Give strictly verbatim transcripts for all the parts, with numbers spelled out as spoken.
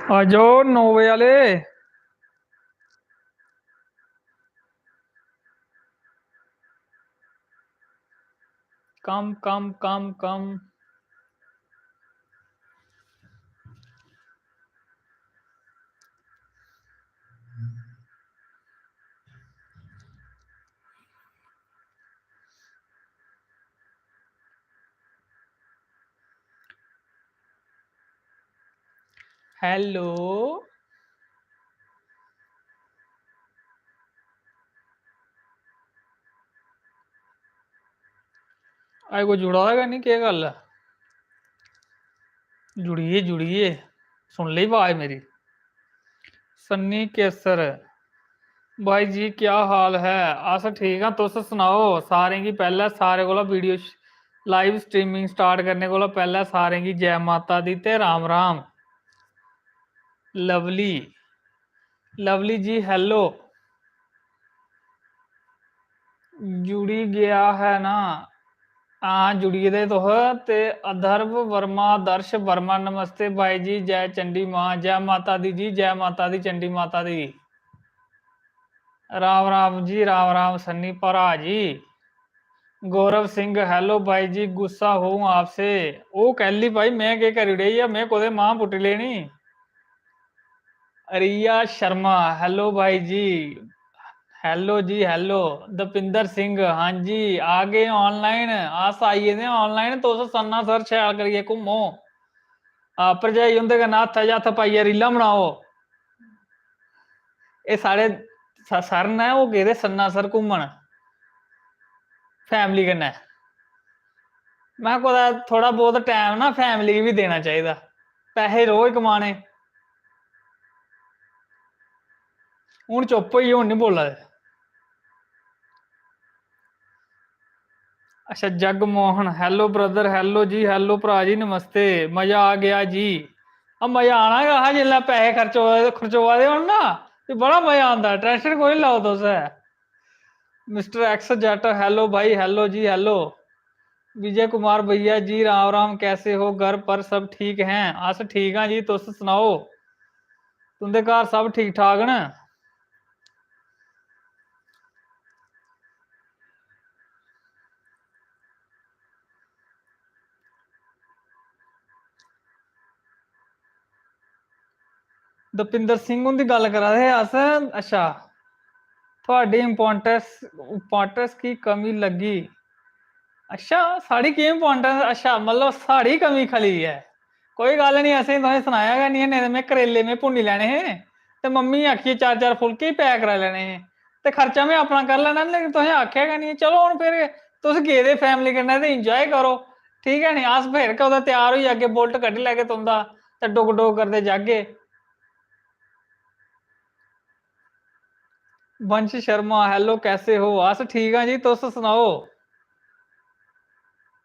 आ जाओ नौ बजे आह्ले। कम, कम, कम, कम। Hello। अज्ज कोई जुड़ा दा गै निं, केह् गल्ल ऐ? जुड़िये, जुड़िये, सुन लेई अवाज मेरी। सन्नी केसर, भाई जी, क्या हाल है? अस ठीक आं, तुस सनाओ। सारें गी पैह्लें, सारें कोला video श-, live streaming start करने कोला पैह्लें सारें गी जै माता दी ते राम राम। लवली, लवली जी, hello। जुड़ी गेआ है ना? हां, जुड़ी गेदे तुस। ते अधर्व वर्मा, आदर्श वर्मा, नमस्ते भाई जी, जय चंडी मां, जय माता दी जी, जय माता दी, चंडी माता दी। राम राम जी, राम राम सन्नी भरा जी। गौरव सिंह, hello भाई जी, गुस्सा हूं आपसे। ओह् कैल्ली भाई, में केह् करी ओड़ेआ, में कोह्दे मांह् पुट्टी लेनी? रिया शर्मा, hello भाई जी। Hello जी, hello। दपिंदर सिंह, हां जी, आ गए online, अस आई गेदे आं online, तुस सन्नासर शैल करियै घूमो। आ, भरजाई उं'दे कन्नै हत्था च हत्थ पाइयै रीलां बनाओ। एह् साढ़े स-, सर न, ओह् गेदे सन्नासर घूमन family कन्नै। में कुतै थोह्ड़ा बहुत time ना family गी बी देना चाहिदा, पैसे रोज कमाने। हून चुप होई गे, हून निं बोला दे। अच्छा, जगमोहन, hello brother, hello जी, hello भ्राऽ जी, नमस्ते। मजा आ गेआ जी। आ, मजा आना गै हा, जिसलै पैसे खर्चो-, खर्चोआ दे होन ना, ते बड़ा मजा आंदा। Tension कोई निं लैओ तुस। Mister X Jet, hello भाई, hello जी, hello। विजय कुमार भैया जी, राम राम, कैसे हो? घर पर सब ठीक हैं? अस ठीक आं जी, तुस सनाओ, तुं'दे घर सब ठीक ठाक न? दपिंदर सिंह हुंदी गल्ल करा दे हे अस। अच्छा, थुआढ़ी importance, importance की कमी लग्गी। अच्छा, साढ़ी केह् importance? अच्छा, मतलब साढ़ी कमी खली ऐ। कोई गल्ल निं, असें तुसें सनाया गै निं ऐ, नेईं ते में करेले में भुन्नी लैने हे ते मम्मी गी आखियै चार चार फुलके ही pack कराई लैने हे ते खर्चा में अपना करी लैना, लेकिन तुसें आखेआ गै निं। चलो, हून फिर तुस गेदे family कन्नै ते enjoy करो, ठीक ऐ निं? अस फिर कदें त्यार होई जागे, Bullet कड्ढी लैगे तुं'दा ते डुग डुग करदे जागे। वंश शर्मा, hello, कैसे हो? अस ठीक आं जी, तुस सनाओ।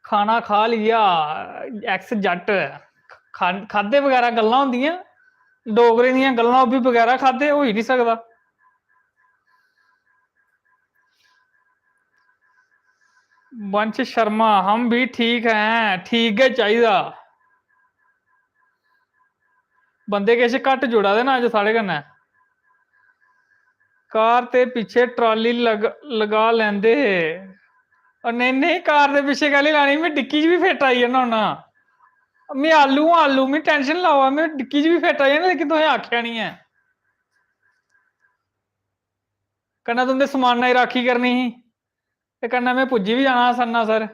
खाना खा लिया, X Jet। खा-, खाद्धे बगैरा गल्लां होंदियां, डोगरें दियां गल्लां, ओह् बी बगैरा खाद्धे होई निं सकदा। वंश शर्मा, हम भी ठीक हैं, ठीक गै चाहिदा। बंदे किश घट्ट जुड़ा दे ना अज्ज साढ़े कन्नै। कार ते पिच्छे ट्राली लग-, लगा लैंदे हे। और नेईं, नेईं, कार दे पिच्छे कैह्ली लानी? में डिक्की च बी फिट आई जन्ना होन्ना। में आलू आं, आलू, में tension लाओ, में डिक्की च बी फिट आई जन्ना, लेकिन तुसें आखेआ निं ऐ। कन्नै तुं'दे समाना दी राक्खी करनी ही, ते कन्नै में पुज्जी बी जाना हा सन्नासर।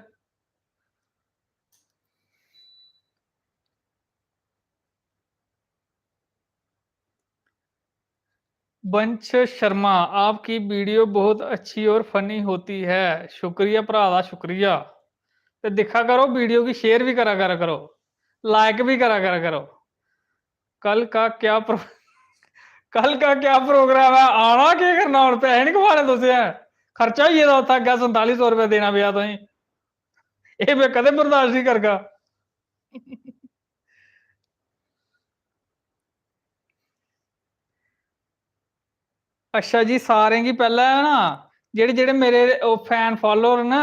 वंश शर्मा, आपकी video बहुत अच्छी और funny होती है। शुक्रिया भ्रा दा, शुक्रिया। ते दिक्खा करो, video गी share बी करा करा करो, like बी करा करा करो। कल का क्या प्रो-, कल का क्या program है? आना केह् करना, हून पैसे निं कमाने तुसें, ऐ खर्चा होई गेदा उत्थै अग्गें, संताली सौ रपेआ देना पेआ तुसें। एह् में कदें बर्दाश्त निं करगा। अच्छा जी, सारें गी पैह्लें ना, जेह्ड़े जेह्ड़े मेरे ओह् fan follower न,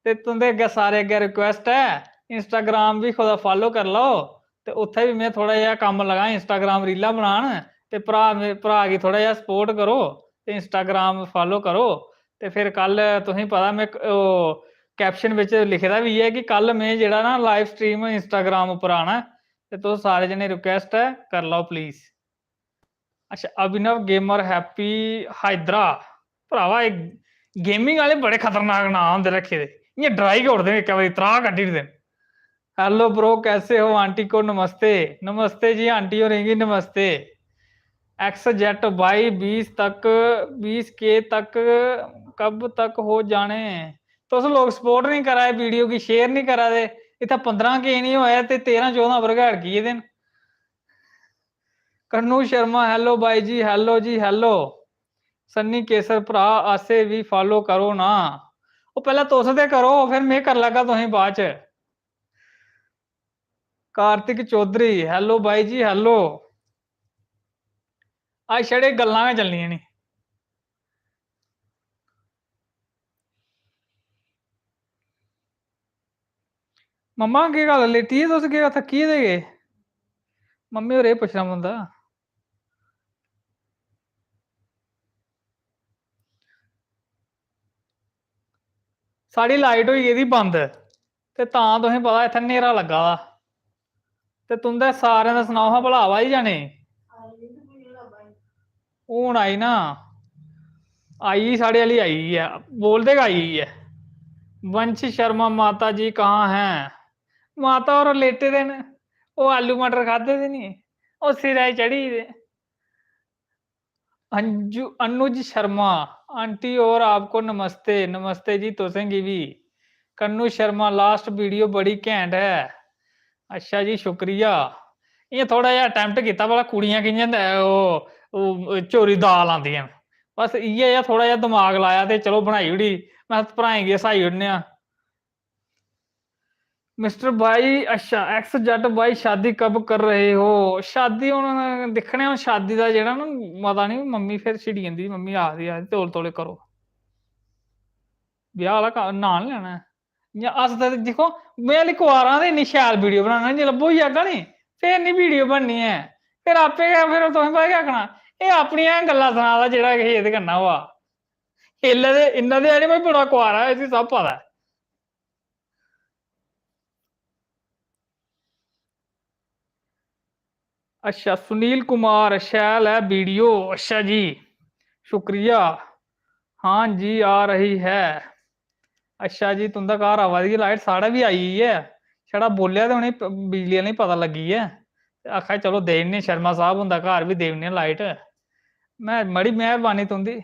ते तुं'दे अग्गें, सारे अग्गें request ऐ, Instagram बी खुदा follow करी लैओ, ते उत्थै बी में थोह्ड़ा जेहा कम्म लगा, Instagram रीलां बनान, ते भ्राऽ मे-, भ्राऽ गी थोह्ड़ा जेहा support करो ते Instagram follow करो। ते फिर कल तुसेंगी पता, में क-, ओह् caption बिच लिखे दा बी ऐ कि कल में जेह्ड़ा ना live stream Instagram उप्पर आना ऐ, ते तुस सारे जने request ऐ, करी लैओ please। अच्छा, अभिनव gamer happy हैदरा, भरावा, एह् gaming आह्ले बड़े खतरनाक नांऽ होंदे रक्खे दे, इ'यां डराई गै ओड़दे न, इक्कै बारी त्राह् कड्ढी ओड़दे न। Hello bro, कैसे हो? आंटी को नमस्ते। नमस्ते जी, आंटी होरें गी नमस्ते। X Z भाई, बीस तक, बीस K तक कब तक हो जाने? तुस लोग support नहीं करा दे, video गी share नहीं करा दे। इत्थै पंदरां K नहीं होए ते तेरां चौदां पर गै अड़की गेदे न। कन्नू शर्मा, hello भाई जी, hello जी, hello। सन्नी केसर भ्रा, असें बी follow करो ना। ओह् पैह्लें तुस ते करो, फिर में करी लैगा तुसेंगी बाद च। कार्तिक चौधरी, hello भाई जी, hello। अज्ज छड़े गल्लां गै चलनियां नी। मम्मा, केह् गल्ल, लेटी गे तुस? केह् थक्की गेदे गे? मम्मी होरें एह् पुच्छना पौंदा। साढ़ी light होई गेदी बंद, ते तां तुसें पता इत्थै न्हेरा लग्गा दा। ते तुं'दे सारें दा सनाओ हां, भला आवा दी जां नेईं? हून आई ना, आई, साढ़े आह्ली आई गेई ऐ, बोलदे गै आई गेई ऐ। वंश शर्मा, माता जी कहाँ हैं? माता होर लेटे दे न, ओह् आलू मटर खाद्धे दे नी, ओह् सिरै चढ़ी गेदे। अंजू, अनुज शर्मा, आंटी और आपको नमस्ते। नमस्ते जी, तुसें गी बी। कन्नू शर्मा, last video बड़ी घैंट है। अच्छा जी, शुक्रिया। इ'यां थोह्ड़ा जेहा attempt कीता भला कुड़ियां कि'यां, ओह्, ओह् चोरी दाल आंदियां न। बस इ'यै जेहा थोह्ड़ा जेहा दमाग लाया ते चलो बनाई ओड़ी। में भ्राएं गी हसाई ओड़ने आं। मिस्टर भाई, अच्छा, एक्स जट भाई, शादी कब कर रहे हो? शादी हुन दिक्खने आं, हुन शादी दा जेह्ड़ा ना, मता निं, मम्मी फिर छिड़ी जंदी, मम्मी आखदी, आखदी, "तौले, तौले करो, ब्याह् आह्ला क-, नांऽ निं लैना ऐ।" इ'यां हसदा ते दिक्खो, में हाल्ली कुआरा ते इन्नी शैल video बनाना, जिसलै ब्होई जागा नी, फिर निं video बननी ऐ। फिर आपे गै, फिर तुसें पता केह् आखना, "एह् अपनियां गै गल्लां सना दा, जेह्ड़ा किश एह्दे कन्नै होआ।" इसलै ते इन्ना ते है निं, भाई, बड़ा कुआरा ऐ, इसी सब पता ऐ। अच्छा, सुनील कुमार, शैल ऐ video। अच्छा जी, शुक्रिया। हाँ जी, आ रही है। अच्छा जी, तुं'दा घर आवा दी light, साढ़े बी आई गेई ऐ। छड़ा बोल्लेआ ते उ'नें प-, बिजली आह्लें गी पता लग्गी गेआ। ते आखा दे, "चलो, देई ओड़ने, शर्मा साह्ब हुंदा घर बी देई ओड़ने light।" में, "मड़ी मेहरबानी तुं'दी।"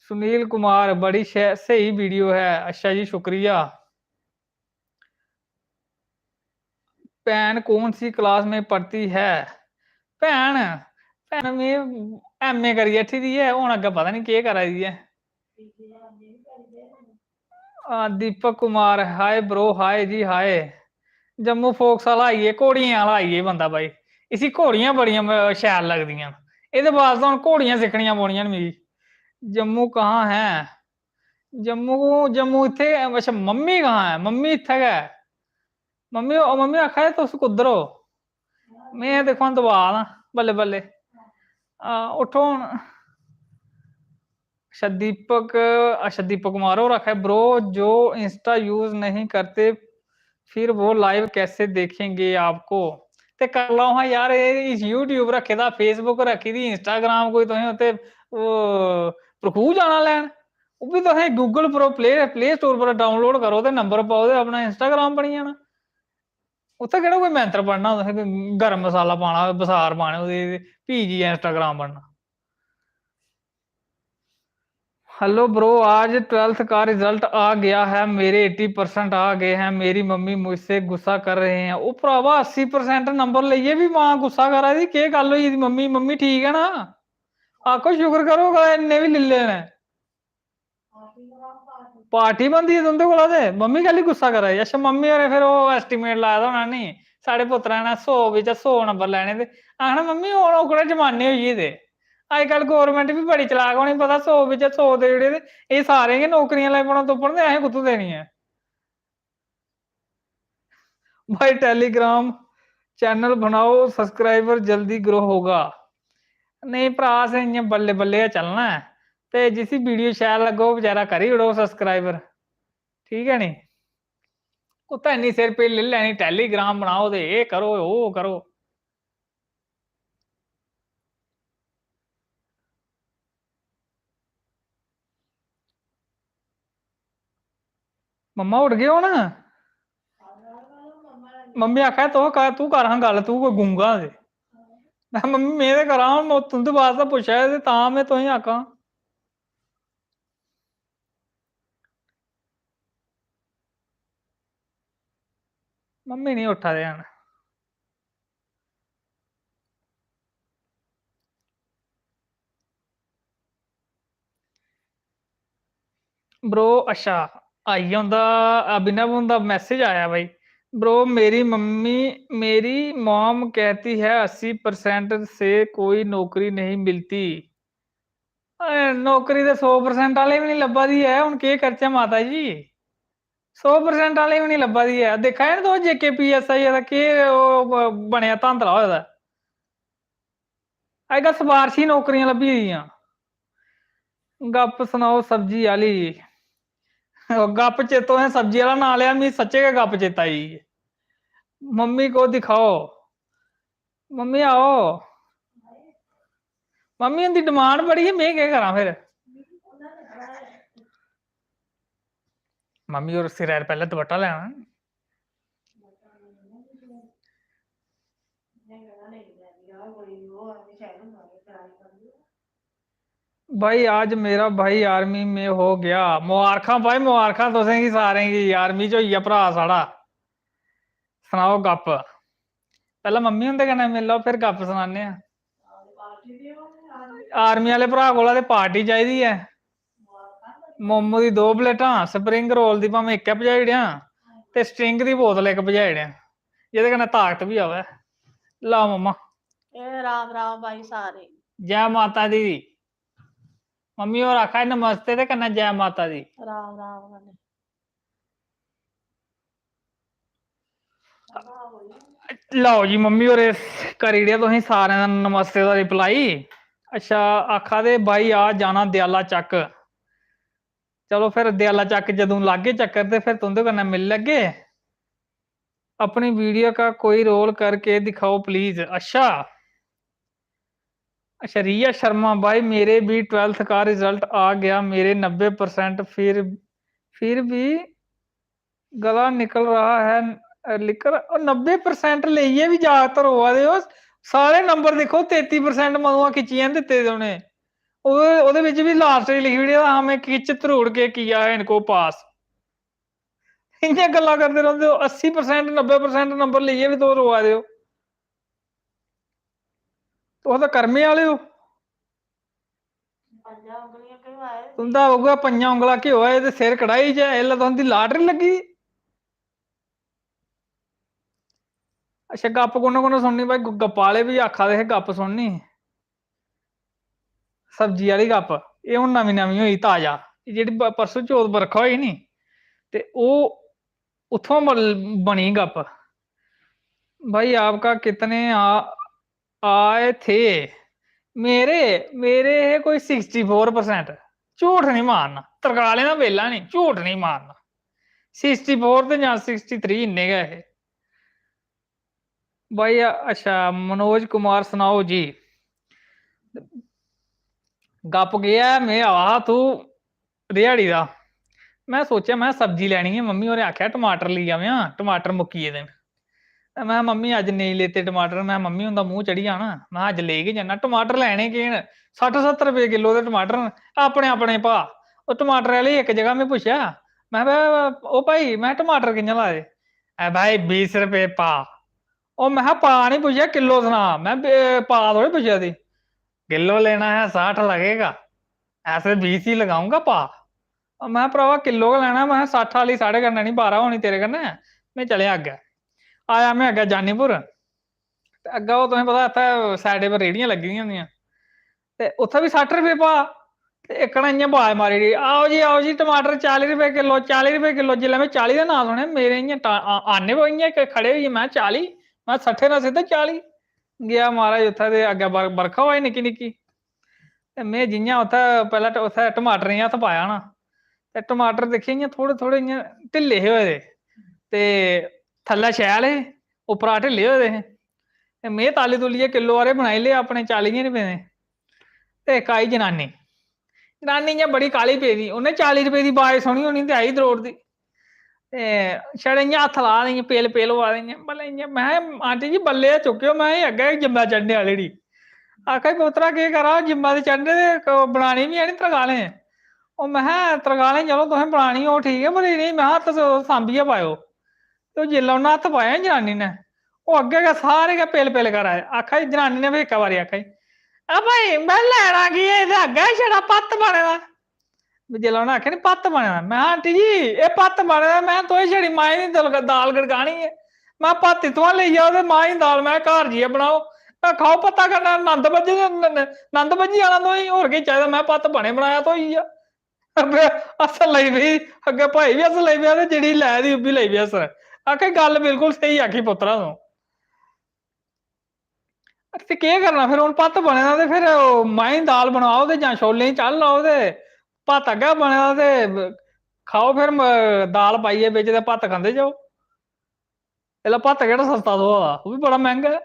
सुनील कुमार, "बड़ी शै-, स्हेई video है।" अच्छा जी, शुक्रिया। भैन कौन सी class में पढ़ती है? भैन, भैन में M A करियै बैठी दी ऐ, हून अग्गें पता निं केह् करा दी ऐ। आ, Deepak Kumar, hi bro, hi जी, hi। जम्मू folks आह्ला आई गे, घोड़ियें आह्ला आई गे बंदा भाई। इसी घोड़ियां बड़ियां, अ, शैल लगदियां न। एह्दे बास्तै हून घोड़ियां सिक्खनियां पौनियां न मिगी। जम्मू कहाँ है? जम्मू, जम्मू इत्थै, अच्छा, मम्मी कहाँ है? मम्मी इत्थै गै। मम्मी, ओ मम्मी आखा दे, "तुस कुद्धर ओ?" में दिक्खो हां दबा ना, बल्लें बल्लें। आ, उट्ठो हून। अच्छा, दीपक, अच्छा, दीपक कुमार होर आखा दे, "Bro, जो Insta use नहीं करते, फिर वो live कैसे देखेंगे आपको?" ते कर लैओ हां यार, एह् इस YouTube रक्खे दा, Facebook रक्खी दी, Instagram, कोई तुसें उत्थै, ओह्, भरखू जाना लैन? ओह् बी तुसें Google पर, Play, Play Store पर download करो ते number पाओ ते अपना Instagram बनी जाना। उत्थै केह्ड़ा कोई मंत्र पढ़ना, तुसें कोई गर्म मसाला पाना, बसार पाने, ओह्दे, फ्ही जाइयै Instagram बनना। Hello bro, आज twelfth का result आ गया है, मेरे eighty percent आ गए हैं, मेरी मम्मी मुझसे गुस्सा कर रहे हैं। ओ भरावा, अस्सी percent number लेइयै बी मां गुस्सा करा दी, केह् गल्ल होई दी मम्मी? मम्मी ठीक ऐ ना? आखो शुक्र करो, कदै इन्ने बी लिल्ले न। पार्टी बनदी ऐ तुं'दे कोला ते मम्मी कैल्ली गुस्सा करा दी? अच्छा, मम्मी होरें फिर ओह् estimate लाए दा होना नी, साढ़े पुत्तरै ने सौ बिच्चा सौ number लैने ते आखना, "मम्मी, हून ओह्कड़े जमाने होई गेदे, अजकल government बी बड़ी चलाक, उ'नेंगी पता सौ बिच्चा सौ देई ओड़े ते एह् सारें गै नौकरियां लगी पौना तुप्पन ते असें कुत्थूं देनी ऐ?" भाई Telegram चैनल बनाओ, सब्सक्राइबर जल्दी ग्रो होगा। नेईं भ्राऽ, असें इ'यां बल्लें बल्लें गै चलना ऐ। ते जिसी वीडियो शैल लग्गग, बेचारा करी ओड़ग सब्सक्राइबर। ठीक ऐ नी? कुत्थै इन्नी सिर पीड़ लेई लैनी, टैलीग्राम बनाओ ते एह् करो, ओह् करो। मम्मा उठ गए हो ना? मम्मी आखा, "तू कर, तू कर हां गल्ल, तू कोई गूंगा ते।" में, "मम्मी, में ते करां, हून तुं'दे बास्तै पुच्छा दे, तां में तुसेंगी आखां।" मम्मी नहीं उठा दे हैन। ब्रो, अच्छा, आई गेआ उं'दा, अभिनव हुंदा मैसेज आया भाई। ब्रो, मेरी मम्मी, मेरी मॉम कहती है अस्सी परसेंट से कोई नौकरी नहीं मिलती। अ, नौकरी ते सौ परसेंट आह्ले बी निं लब्भा दी ऐ, हून केह् करचै माता जी? सौ परसेंट आह्ले बी निं लब्भा दी ऐ। दिक्खा दे नी तुस जे के पी एस आई दा केह् ओह् ब-, बनेआ, धांधला होए दा ऐ। अजकल सफारशी नौकरियां लब्भी गेदियां। गप्प सनाओ सब्जी आह्ली। गप्प चे-, तुसें सब्जी आह्ला नांऽ लेआ, मिगी सच्चें गै गप्प चेता आई गेई। मम्मी को दिखाओ। मम्मी आओ। मम्मी हुंदी डिमांड बड़ी ऐ, में केह् करां फिर? मम्मी होर सिरै पर पैह्लें दपट्टा लैना। भाई, आज मेरा भाई आर्मी में हो गया। मुबारखां भाई, मुबारखां तुसेंगी सारें गी, आर्मी च होई गेआ भ्राऽ साढ़ा। सनाओ गप्प। पैह्लें मम्मी हुंदे कन्नै मिली लैओ, फिर गप्प सनाने आं। आर्मी आह्ले भ्राऽ कोला ते पार्टी चाहिदी ऐ। मोमो दी दो प्लेटां, स्प्रिंग रोल दी भामें इक्कै पजाई ओड़ेआं ते स्टिंग दी बोतल इक पजाई ओड़ेआं, जेह्दे कन्नै ताकत बी आवै। लाओ मम्मा। ए राम राम भाई सारे। जै माता दी। मम्मी होर आखा दे नमस्ते ते कन्नै जै माता दी। राम राम कन्नै। लैओ जी, मम्मी होरें करी ओड़ेआ तुसें सारें दा नमस्ते दा रिप्लाई। अच्छा, आखा दे, "भाई, आ जाना दयाला चक्क।" चलो, फिर दयाला चक्क जदूं लागे चक्कर, ते फिर तुं'दे कन्नै मिली लैगे। "अपनी वीडियो का कोई रोल करके दिखाओ, प्लीज।" अच्छा, अच्छा, रिया शर्मा, "भाई, मेरे भी ट्वेल्थ का रिजल्ट आ गया, मेरे नब्बे परसेंट, फिर, फिर भी गला निकल रहा है, अ, लिकर।" और नब्बे परसेंट लेइयै बी जागत रोआ दे ओ। सारे नंबर दिक्खो, तेती परसेंट मदुआं खिच्चियै दित्ते दे उ'नें। ओह्दे, ओह्दे बिच बी लास्ट च लिखी ओड़ेआ, "हाँ, मैं किच त्रोड़ के किया है इनको पास।" इ'यां गल्लां करदे रौंह्दे ओ, अस्सी परसेंट, नब्बे परसेंट नंबर लेइयै बी तुस रोआ दे ओ। तुस तां कर्में आह्ले ओ। तुं'दा उ'ऐ पंजां उंगला घ्यो ऐ ते सिर कढ़ाई च ऐ, इसलै तुं'दी लाटरी लग्गी दी। अच्छा, गप्प कु'न्नै कु'न्नै सुननी भाई? गु-, गप्पा आह्ले बी आखा दे हे गप्प सुननी। सब्जी आह्ली गप्प, एह् हून नमीं नमीं होई ताजा। एह् जेह्ड़ी ब-, परसों चौथ बरखा होई नी, ते ओह् उत्थुआं बल-, बनी गप्प। भाई, आपका कितने आ-, आए थे? मेरे, मेरे हे कोई सिक्सटी फोर परसेंट। झूठ नहीं मारना, तरकालें दा बेला नहीं, झूठ नहीं मारना। सिक्सटी फोर ते जां सिक्सटी थ्री इन्ने गै हे। भाई, अच्छा, मनोज कुमार सनाओ जी। गप्प केह् ऐ, में आवा हा तू रिहाड़ी दा, में सोचेआ, में सब्जी लैनी ऐ, मम्मी होरें आखेआ, "टमाटर लेई आवेआं, टमाटर मुक्की गेदे न।" ते में, "मम्मी, अज्ज नेईं लेते टमाटर।" में, "मम्मी हुंदा मूंह चढ़ी जाना।" में, "अज्ज लेई गै जन्ना।" टमाटर लैने केह् न, सट्ठ सत्तर रपेऽ किलो दे टमाटर न, अपने अपने भाऽ। ओह् टमाटर आह्ले इक जगह में पुच्छेआ, में, "बे, ओ भाई, में टमाटर कि'यां लाए?" "ऐ भाई, बीस रपेऽ भाऽ।" ओह् में, "भाऽ निं पुच्छेआ, किलो सना।" में, "बे-, भाऽ थोड़ी पुच्छेआ दी।" "किलो लेना है, साठ लगेगा, ऐसे बीस ही लगाऊंगा भाऽ।" ओह् में, "भ्रावा, किलो गै लैना।" में, "सट्ठ आह्ली साढ़े कन्नै निं, बारां होनी तेरे कन्नै।" में चलेआ अग्गें। आया में अग्गें जानीपुर, ते अग्गें ओह्, तुसें पता, इत्थै साइडै पर रेह्ड़ियां लग्गी दियां होंदियां, ते उत्थै बी सट्ठ रपेऽ भाऽ। ते इक ने इ'यां बाज मारी ओड़ी, "आओ जी, आओ जी, टमाटर चाली रपेऽ किलो, चाली रपेऽ किलो।" जिसलै में चाली दा नांऽ सुनेआ, मेरे इ'यां टा-, आ-, आने पर इ'यां इक खड़े होइयै, में, "चाली? में सट्ठे ना सिद्धे चाली। गेआ महाराज उत्थै ते अग्गें बर-, बरखा होआ दी निक्की निक्की। ते में जि'यां उत्थै पैह्लें ट-, उत्थै टमाटरें गी हत्थ पाया ना, ते टमाटर दिक्खे इ'यां थोह्ड़े थोह्ड़े इ'यां ढिल्ले हे होए दे, ते थल्लै शैल हे, उप्परा ढिल्ले होए दे हे। ते में ताली तुलियै किलो हारे बनाई ले अपने चालियें रपेऽ दे, ते इक आई जनानी। जनानी इ'यां बड़ी काह्ली पेदी, उ'न्नै चाली रपेऽ दी बाज सुनी होनी ते आई दरोड़दी। ते छड़े इ'यां हत्थ ला दे, इ'यां पेल पेल होआ दे, इ'यां मतलब इ'यां। महां, "आंटी जी, बल्लें गै चुक्केओ, में एह् अग्गें जिम्मै चढ़ने आह्ली नी।" आखा दी, "पुत्तरा, केह् करां, जिम्मै ते चढ़ने ते क-, बनानी बी है नी तरकालें।" ओह् महां, "तरकालें चलो, तुसें बनानी ओह् ठीक ऐ, पर इ'नेंगी," महां, "हत्थ स-, सांभियै पाएओ।" ते ओह् जिसलै उ'न्नै हत्थ पाया नी जनानी ने, ओह् अग्गें गै सारे गै पेल पेल करा दे। आखा दी जनानी ने, फ्ही इक्कै बारी आखा दी, "आ भाई, में लैना केह् ऐ, एह्दे अग्गें छड़ा भत्त बने दा।" जिसलै उ'नें आखेआ नी, "भत्त बने दा," में, "आंटी जी, एह् भत्त बने दा, में तुसें छड़ी माहें दी दल-, दाल गड़कानी ऐ।" में, "भत्त इत्थुआं लेई जाओ ते माहें दी दाल में घर जाइयै बनाओ, में खाओ भत्ता कन्नै, नंद बज्झी, नंद बज्झी जाना तुसें, होर केह् चाहिदा, में भत्त बने बनाया थ्होई गेआ।" अग्गें हस्सन लगी पेई, अग्गें भाई बी हस्सन लगी पेआ ते जेह्ड़ी लै दी, ओह् बी लगी पेई हस्सन। आखै, "गल्ल बिल्कुल स्हेई आखी पुत्तरा तूं।" ते केह् करना फिर, हून भत्त बने दा ते फिर ओह् माहें दी दाल बनाओ ते जां छोलें दी चाढ़ लाओ ते भत्त अग्गै बने दा ते खाओ फिर म-, दाल पाइयै बिच ते भत्त खंदे जाओ। इसलै भत्त केह्ड़ा सस्ता थ्होआ दा, ओह् बी बड़ा मैंह्गा ऐ।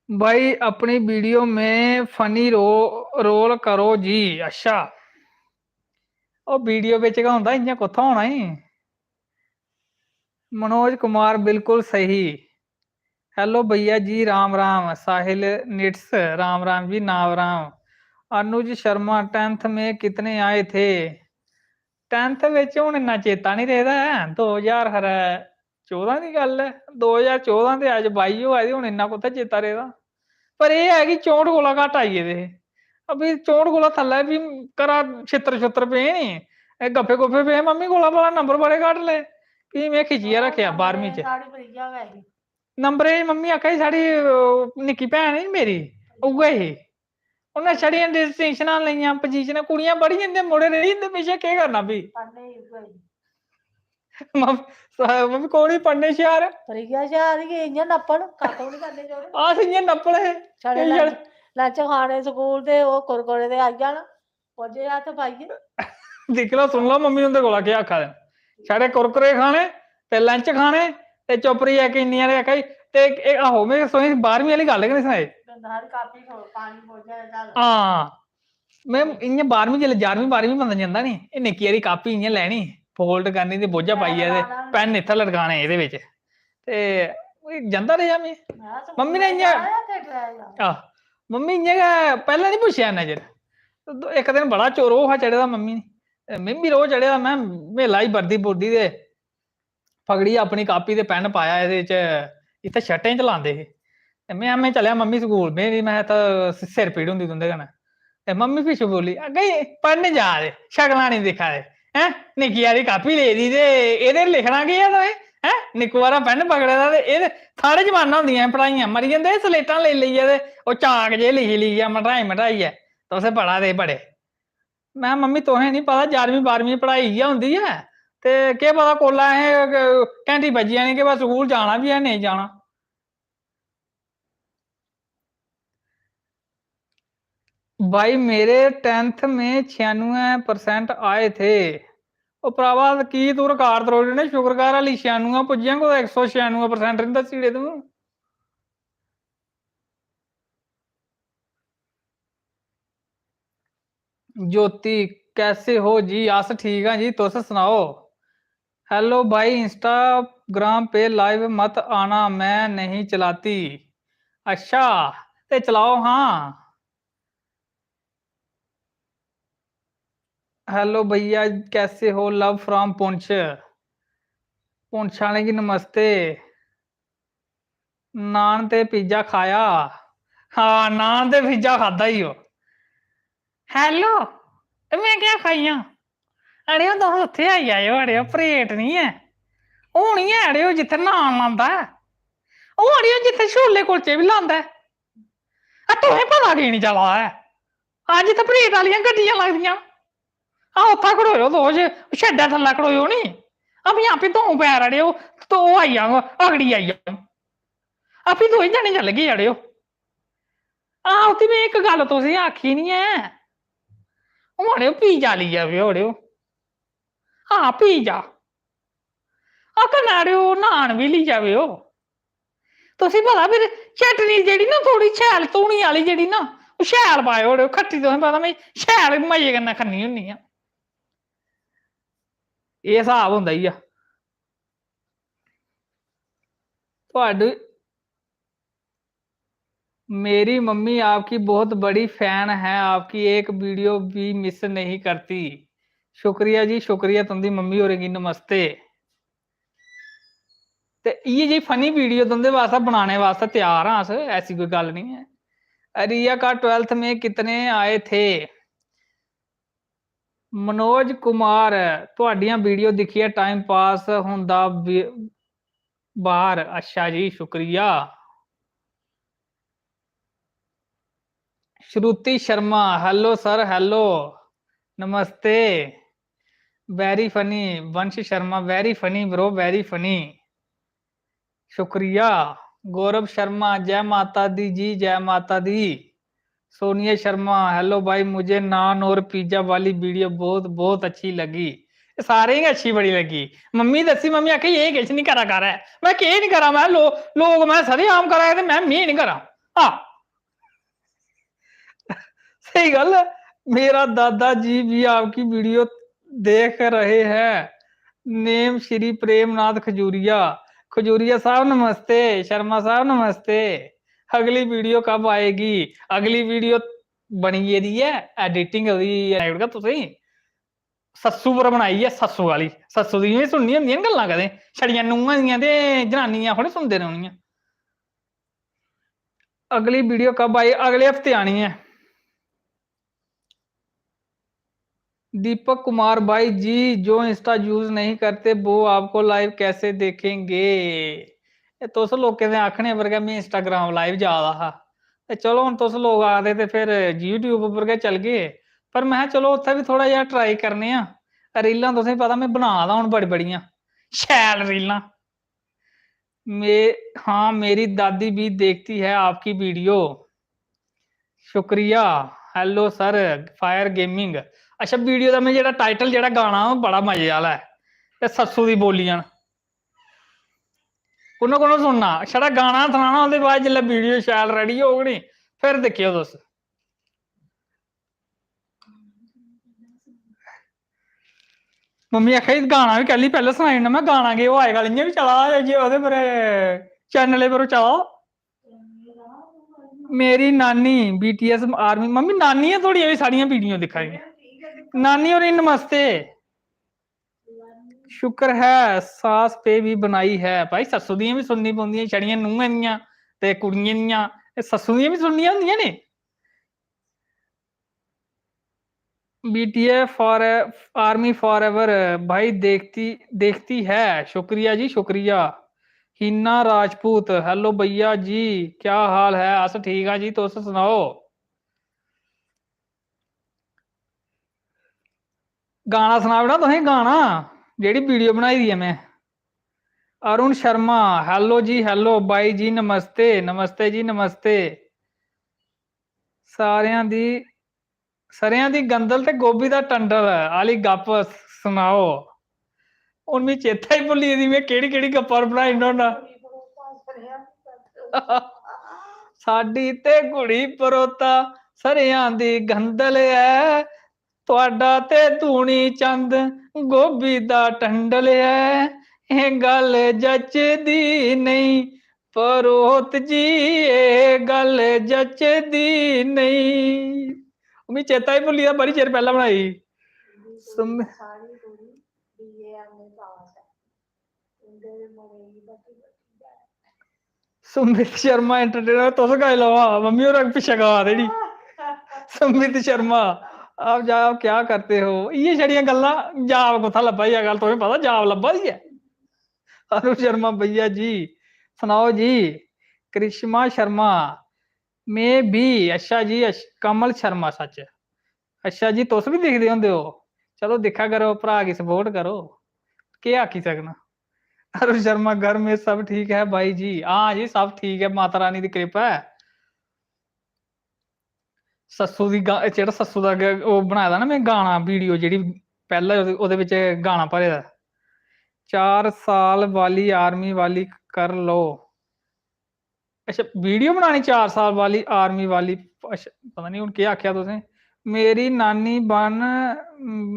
भाई, अपनी वीडियो में फनी रो-, रोल करो जी। अच्छा, ओह् वीडियो बिच गै होंदा, इ'यां कुत्थै होना ई? मनोज कुमार बिल्कुल सही। हेलो भैया जी, राम राम। साहिल निट्स, राम राम जी, नाम राम। अनुज शर्मा, टेंथ में कितने आए थे? टेंथ बिच हून इन्ना चेता निं रेह्दा ऐ, दो ज्हार खरै चौदां दी गल्ल ऐ, दो ज्हार चौदां ते अज्ज बाई होआ दी, हून इन्ना कुत्थै चेता रेह्दा। पर एह् ऐ कि चौंह्ट कोला घट्ट आई गेदे हे। अभी चौंह्ट कोला थल्लै बी घरा छित्तर छुत्तर पे नी, एह् गप्फे गुफ्फे पे, मम्मी कोला भला नंबर बड़े घट्ट ले, फ्ही में खिच्चियै रक्खेआ बाह्रमीं च। साढ़ी प्रिया गै ही। नंबरें च मम्मी आखा दी, "साढ़ी, ओह्, निक्की भैन ही मेरी, उ'ऐ ही।" उ'नें छड़ियां डिस्टिंक्शनां लेइयां, पोजीशनां, कुड़ियां पढ़ी जंदियां, मुड़े रेही जंदे पिच्छें, केह् करना फ्ही? पढ़ने गी उ'ऐ ही। मम-, स-, मम्मी कोल ही पढ़ने शैह्र। प्रिया शैह्र ही, इ'यां नप्पन, कक्ख बी निं करने जोड़े। अस इ'यां नप्पन हे। छड़े एह् लंच, छड़े लंच खाने स्कूल दे, ओह् कुरकुरे दे आई जान, पुज्जे हत्थ पाइयै। दिक्खी लैओ, सुनी लैओ मम्मी उं'दे कोला केह् आखा दे न। छड़े कुरकुरे खाने ते लंच खाने ते चुप्प रेहियै इक इन्नी हारी आखा दी, ते एह्, आहो, में तुसें बाह्रमीं आह्ली गल्ल गै निं सनाई। गंधारी कापी खो-, पानी बोझा ते चल। हां, में इ'यां बाह्रमीं, जिसलै ञारमीं बाह्रमीं बंदा जंदा नी, एह् निक्की हारी कापी इ'यां लैनी, fold करनी ते बोझा पाइयै ते पेन इत्थै लटकाने एह्दे बिच। ते जंदा रेहा में। मम्मी ने इ'यां, आह, मम्मी इ'यां गै पैह्लें निं पुच्छेआ इन्ना चिर। ते दो-, इक दिन बड़ा चोरो हा चढ़े दा मम्मी, ते में बी रोह् चढ़े दा, में, में लाई बर्दी बुर्दी ते फगड़ी अपनी कापी ते पेन पाया एह्दे च, इत्थै शर्टें च लांदे हे। ते में, में चलेआ मम्मी स्कूल, में, में इत्थै सिर पीड़ होंदी तुं'दे कन्नै। ते मम्मी पिच्छुं बोली, "अग्गें पढ़न जा दे, शकलां निं दिक्खा दे, हैं? निक्की हारी कापी लेई दी ते एह्दे लिखना केह् ऐ तुसें? हैं? निक्कू हारा पेन पकड़े दा ते एह् ते साढ़े जमानै होंदियां हियां पढ़ाइयां, मरी जंदे हे स्लेटां लेई लेइयै ते ओह् चाक जे लिखी लिखियै मटाई मटाइयै तुस पढ़ा दे बड़े।" में, "मम्मी, तुसें निं पता, ञारमीं बाह्रमीं पढ़ाई इ'यै होंदी ऐ, ते केह् पता कोल्लै असें घैंटी बज्जी जानी कि बस स्कूल जाना बी ऐ, नेईं जाना।" भाई, मेरे टेंथ में छियानुऐ परसेंट आए थे। ओ भ्रावा, की तू रिकार्ड त्रोड़ी ओड़ने? शुकर कर, हाली छियानुऐ पुज्जेआ, कुतै इक सौ छियानुऐ परसेंट निं दस्सी ओड़े तूं। ज्योति, कैसे हो जी? अस ठीक आं जी, तुस सनाओ। हेलो भाई, Instagram पे लाइव मत आना, मैं नहीं चलाती। अच्छा, ते चलाओ हां। हेलो भैया, कैसे हो? Love from Poonch. पुंछ आह्लें गी नमस्ते। नान ते पिज्जा खाया। हां, नान ते पिज्जा खाद्धा ई ओ। हेलो, ते में केह् आखा दी आं? अड़ेओ, तुस उत्थै आई जाएओ, अड़ेओ, परेड निं ऐ। ओह् निं ऐ, अड़ेओ, जित्थै नान लांदा ऐ। ओह्, अड़ेओ, जित्थै छोले कुलचे बी लांदा ऐ। आ, तुसें पता की निं चला दा ऐ? अज्ज इत्थै परेड आह्लियां गड्डियां लगदियां। आ, उत्थै खड़ोएओ तुस, शैड्डै थल्लै खड़ोएओ निं। अभी आपे दो पैर अड़ेओ, तो ओह् आई जाग, अगड़ी आई जाग। अभी दो ही जने चलगे अड़ेओ। आहो, ते में इक गल्ल तुसें आखी निं ऐ। ओह् अड़ेओ, pizza लेई आवेओ अड़ेओ। हां, pizza। आ कन्नै अड़ेओ, नान बी लेई आवेओ। तुसें पता, फिर चटनी जेह्ड़ी ना, थोह्ड़ी शैल धूनी आह्ली जेह्ड़ी ना, ओह् शैल पाएओ अड़ेओ। खट्टी तुसें पता, में शैल मजे कन्नै खन्नी होन्नी आं। एह् स्हाब होंदा ई आ। ਤੁਹਾਡੀ, मेरी मम्मी आपकी बहुत बड़ी fan है, आपकी एक video भी miss नहीं करती। शुक्रिया जी, शुक्रिया, तुंदी मम्मी होरें गी नमस्ते। ते इ'यै जेही funny video तुंदे वास्तै बनाने वास्तै त्यार आं अस, ऐसी कोई गल्ल निं ऐ। रिया का twelfth में कितने आए थे? मनोज कुमार, ਤੁਹਾਡੀਆਂ video दिक्खियै time pass होंदा बि-, बाहर। अच्छा जी, शुक्रिया। श्रुति शर्मा, hello sir, hello, नमस्ते। Very funny, वंश Sharma, very funny bro, very funny। शुक्रिया। गौरव शर्मा, जय माता दी जी, जय माता दी। सोनिया शर्मा, hello भाई, मुझे नान और pizza वाली video बहुत, बहुत अच्छी लगी। एह् सारें गी अच्छी बड़ी लग्गी। मम्मी दस्सी, मम्मी आखी, "एह् किश निं करा कर ऐ।" में केह् निं करां, में लो-, लोक में सरेआम करा दे ते में, में निं करां। आह। स्हेई गल्ल ऐ। मेरा दादा जी भी आपकी video देख रहे हैं। Name श्री प्रेमनाथ खजूरिया। खजूरिया साहब नमस्ते, शर्मा साहब नमस्ते। अगली video कब आएगी? अगली video बनी गेदी ऐ, editing ओह्दी बनाई ओड़गा तुसें। सस्सू पर बनाई ऐ, सस्सू आह्ली। सस्सू दी बी सुननी होंदियां न गल्लां कदें, छड़ियां नूहां दियां ते जनानियां थोड़े सुनदे रौह्नियां। अगली video कब आई? अगले हफ्ते आनी ऐ। दीपक कुमार भाई जी, जो Insta use नहीं करते, वो आपको live कैसे देखेंगे? एह् तुस लोकें दे आखने पर गै में Instagram live जा दा हा। ते चलो, हून तुस लोक आखदे ते फिर YouTube उप्पर गै चलगे। पर में चलो, उत्थै बी थोह्ड़ा जेहा try करने आं। रीलां तुसें पता, में बना दा हून बड़ी बड़ियां शैल रीलां। मे-, हाँ, मेरी दादी भी देखती है आपकी video। शुक्रिया। Hello sir, Fire Gaming। अच्छा, video दा में जेह्ड़ा title, जेह्ड़ा गाना, ओह् बड़ा मजे आह्ला ऐ। ते सस्सू दी बोलियां न। कु'न कु'न सुनना? छड़ा गाना सनाना, ओह्दे बाद जिसलै video शैल ready होग नी, फिर दिक्खेओ तुस। मम्मी आखा दी, "गाना बी कैल्ली पैह्लें सनाई ओड़ना?" में, "गाना केह्, ओह् अजकल इ'यां बी चला दा जे ओह्दे पर, channel पर चला दा।" मेरी नानी BTS Army, मम्मी, नानियां थुआढ़ियां बी साढ़ियां video दिक्खा दियां। नानी होरें गी नमस्ते। शुक्र है सास पे भी बनाई है। भाई, सस्सू दियां बी सुननी पौंदियां, छड़ियां नूहें दियां ते कुड़ियें दियां, एह् सस्सू दियां बी सुननियां होंदियां ने। BTS for, Army forever भाई, देखती, देखती है। शुक्रिया जी, शुक्रिया। हिना राजपूत, hello भैया जी, क्या हाल है? अस ठीक आं जी, तुस सनाओ। गाना सनाई ओड़ां तुसें, गाना, जेह्ड़ी video बनाई दी ऐ में। अरुण शर्मा, hello जी, hello, बाई जी, नमस्ते, नमस्ते जी, नमस्ते। सारेआं दी, सरेआं दी गंदल ते गोभी दा टंडल आह्ली गप्प सनाओ। हून मिगी चेता ही भुल्ली गेदी, में केह्ड़ी केह्ड़ी गप्पां बनाई ओड़ना होन्ना। साढ़ी ते कुड़ी परोता सरेआं दी गंदल ऐ, तुआडा ते धूनी चंद गोभी दा टंडल ऐ। एह् गल्ल जचदी नेईं परोह्त जी, एह् गल्ल जचदी नेईं। मिगी चेता ही भुल्ली गेदा, बड़ी चिर पैह्लें बनाई ही। सुम- सुमित शर्मा एंटरटेनर, तुस गाई लैओ। हां, मम्मी होर पिच्छें गा दे नी। सुमित शर्मा, आप जाओ, क्या करते हो? इ'यै छड़ियां गल्लां, जाब कुत्थै लब्भा दी अजकल, तुसें पता जाब लब्भा दी ऐ? अरुण शर्मा, भैया जी, सनाओ जी। करिश्मा शर्मा, में भी, अच्छा जी, अच्छ-, कमल शर्मा, सच। अच्छा जी, तुस बी दिखदे होंदे ओ? चलो, दिक्खा करो, भ्राऽ गी support करो। केह् आखी सकना। अरुण शर्मा, घर में सब ठीक है भाई जी? हाँ जी, सब ठीक है, माता रानी दी कृपा है। सस्सू दी गा-, जेह्ड़ा सस्सू दा ग-, ओह् बनाए दा ना में गाना, वीडियो, जेह्ड़ी पैह्ले ओह्दे, ओह्दे बिच गाना भरे दा, "चार साल वाली आर्मी वाली कर लो।" अच्छा, वीडियो बनानी चार साल वाली आर्मी वाली। अच्छा, पता नहीं हून केह् आखेआ तुसें। "मेरी नानी बन,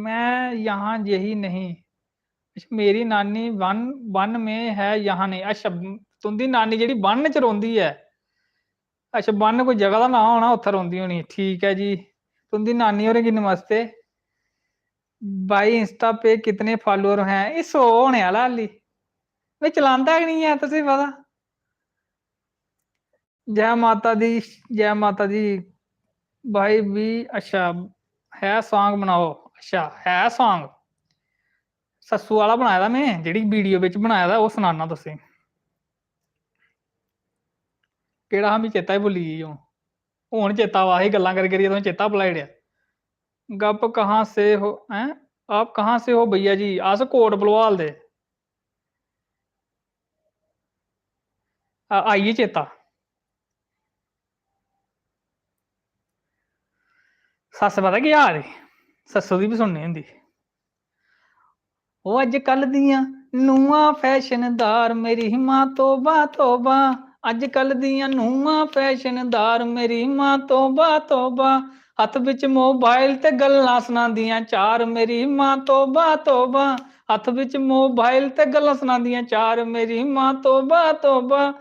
मैं यहाँ यही नहीं।" अच्छा, "मेरी नानी वन, वन में है, यहाँ नहीं।" अच्छा, तुं'दी नानी जेह्ड़ी वन च रौंह्दी ऐ। अच्छा, वन कोई जगह दा नांऽ होना, उत्थै रौंह्दी होनी। ठीक ऐ जी, तुं'दी नानी होरें गी नमस्ते। भाई, Insta पे कितने follower हैं? एह् सौ होने आह्ला हाली। में चलांदा गै निं ऐ, तुसें पता। जै माता दी, जै माता दी। भाई भी, अच्छा, है song बनाओ। अच्छा, है song। सस्सू आह्ला बनाए दा में, जेह्ड़ी वीडियो बिच बनाए दा, ओह् सनाना तुसें। केह्ड़ा हा, मिगी चेता ही भुल्ली गेई हून। हून चेता आवा, असें गल्लां करी करियै तुसें चेता भुलाई ओड़ेआ। गप कहाँ से हो, हैं? आप कहाँ से हो भैया जी? अस कोट भलवाल दे। आ-, आई गे चेता। सस्स पता केह् आखदी? सस्सू दी बी सुननी होंदी। "ओ अजकल दियां नूहां फैशनदार, मेरी मां तौबा तौबा। अजकल दियां नूहां फैशनदार, मेरी मां तौबा तौबा। हत्थ बिच मोबाइल ते गल्लां सनांदियां चार, मेरी मां तौबा तौबा। हत्थ बिच मोबाइल ते गल्लां सनांदियां चार, मेरी मां तौबा तौबा।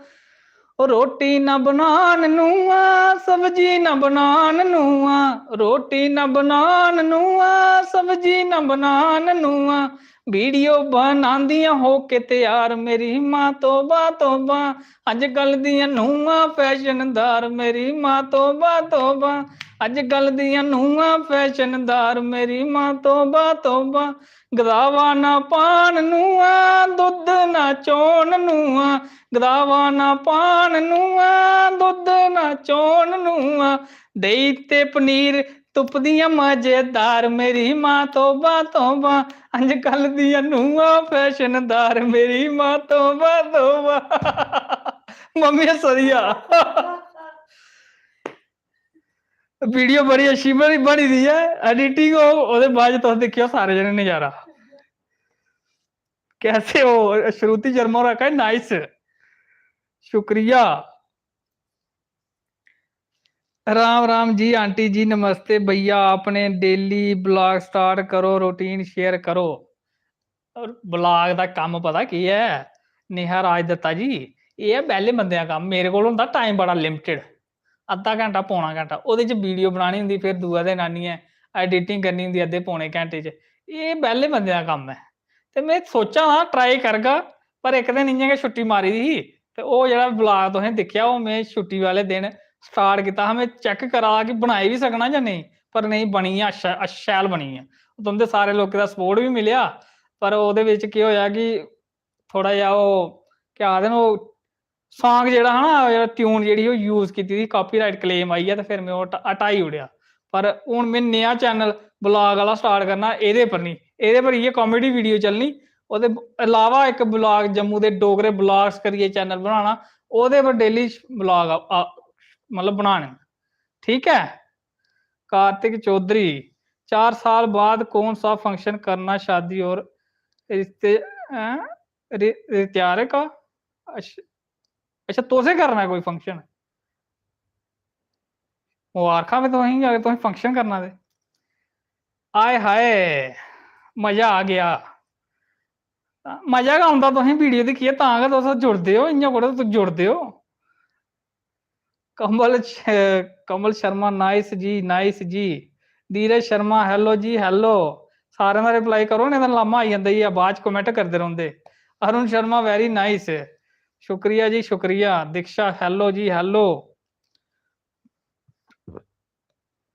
ओ रोटी ना बनान नूहां, सब्जी ना बनान नूहां, रोटी ना बनान नूहां, सब्जी ना बनान नूहां। वीडियो बनांदियां हो के त्यार, मेरी मां तौबा तौबा। अजकल दियां नूहां फैशनदार, मेरी मां तौबा तौबा। अजकल दियां नूहां फैशनदार, मेरी मां तौबा तौबा। गदावा ना पान नूहां, दुद्ध ना चोन नूहां। गदावा ना पान नूहां, दुद्ध ना चोन नूहां। देई ते पनीर तुपदियां मजेदार, मेरी मां तौबा तौबा। अजकल दियां नूहां फैशनदार, मेरी मां तौबा तौबा। मम्मी हस्सा दी आ। वीडियो बड़ी अच्छी बनी, बनी दी ऐ, एडिटिंग होग, ओह्दे बाद च तुस दिक्खेओ सारे जने नजारा। कैसे हो? श्रुति शर्मा होर आखा दे, "Nice।" शुक्रिया। राम राम जी आंटी जी, नमस्ते भैया। अपने डेली ब्लॉग स्टार्ट करो, रूटीन शेयर करो। और ब्लॉग दा कम्म पता केह् ऐ नेहा राजदत्ता जी, एह् ऐ बेह्ले बंदे दा कम्म। मेरे कोल होंदा टाइम बड़ा लिमिटेड, अद्धा घैंटा, पौना घैंटा, ओह्दे च वीडियो बनानी होंदी, फिर दूआ दिन आनियै एडिटिंग करनी होंदी अद्धे पौने घैंटे च। एह् बेह्ले बंदे दा कम्म ऐ। ते में सोचा दा ट्राई करगा, पर इक दिन इ'यां गै छुट्टी मारी दी ही, ते ओह् जेह्ड़ा ब्लॉग तुसें दिक्खेआ, ओह् में छुट्टी वाले दिन स्टार्ट कीता हा। में चैक करा दा कि बनाई बी सकना जां नेईं, पर नेईं, बनी गेआ, अच्छा, अच्छा, शैल बनी गेआ। तुं'दे सारे लोकें दा सपोर्ट बी मिलेआ, पर ओह्दे बिच केह् होएआ कि थोह्ड़ा जेहा ओह्, केह् आखदे न, ओह् सांग जेह्ड़ा हा ना, जेह्ड़ा ट्यून जेह्ड़ी ओह् यूज कीती दी, कॉपीराइट क्लेम आई गेआ, ते फिर में ओह् हटा-, हटाई ओड़ेआ। पर हून में नया चैनल ब्लॉग आह्ला स्टार्ट करना, एह्दे पर निं, एह्दे पर इ'यै कॉमेडी वीडियो चलनी। ओह्दे अलावा इक ब्लॉग, जम्मू दे डोगरे ब्लॉग्स करियै चैनल बनाना, ओह्दे पर डेली ब्लॉग आ-, आ-, मतलब बनाने। ठीक ऐ, कार्तिक चौधरी, चार साल बाद कौन सा फंक्शन करना, शादी और रिश्ते, हैं? रि-, रिश्तेदार का? अच्छा, अच्छा, तुसें करना कोई फंक्शन? मुबारखां भी तुसेंगी, अगर तुसें फंक्शन करना ते। आए हाय, मजा आ गया। मजा गै औंदा तुसें वीडियो दिक्खियै, तां गै तुस जुड़दे ओ, इ'यां कुतै तुस जुड़दे ओ। कमल श-, कमल शर्मा, नाइस जी, नाइस जी। धीरज शर्मा, हेलो जी, हेलो। सारें दा रिप्लाई करो, नेईं तां लामा आई जंदा जी, बाद च कमेंट करदे रौंह्दे। Arun Sharma, very nice. शुक्रिया जी, शुक्रिया। दीक्षा, हेलो जी, हेलो।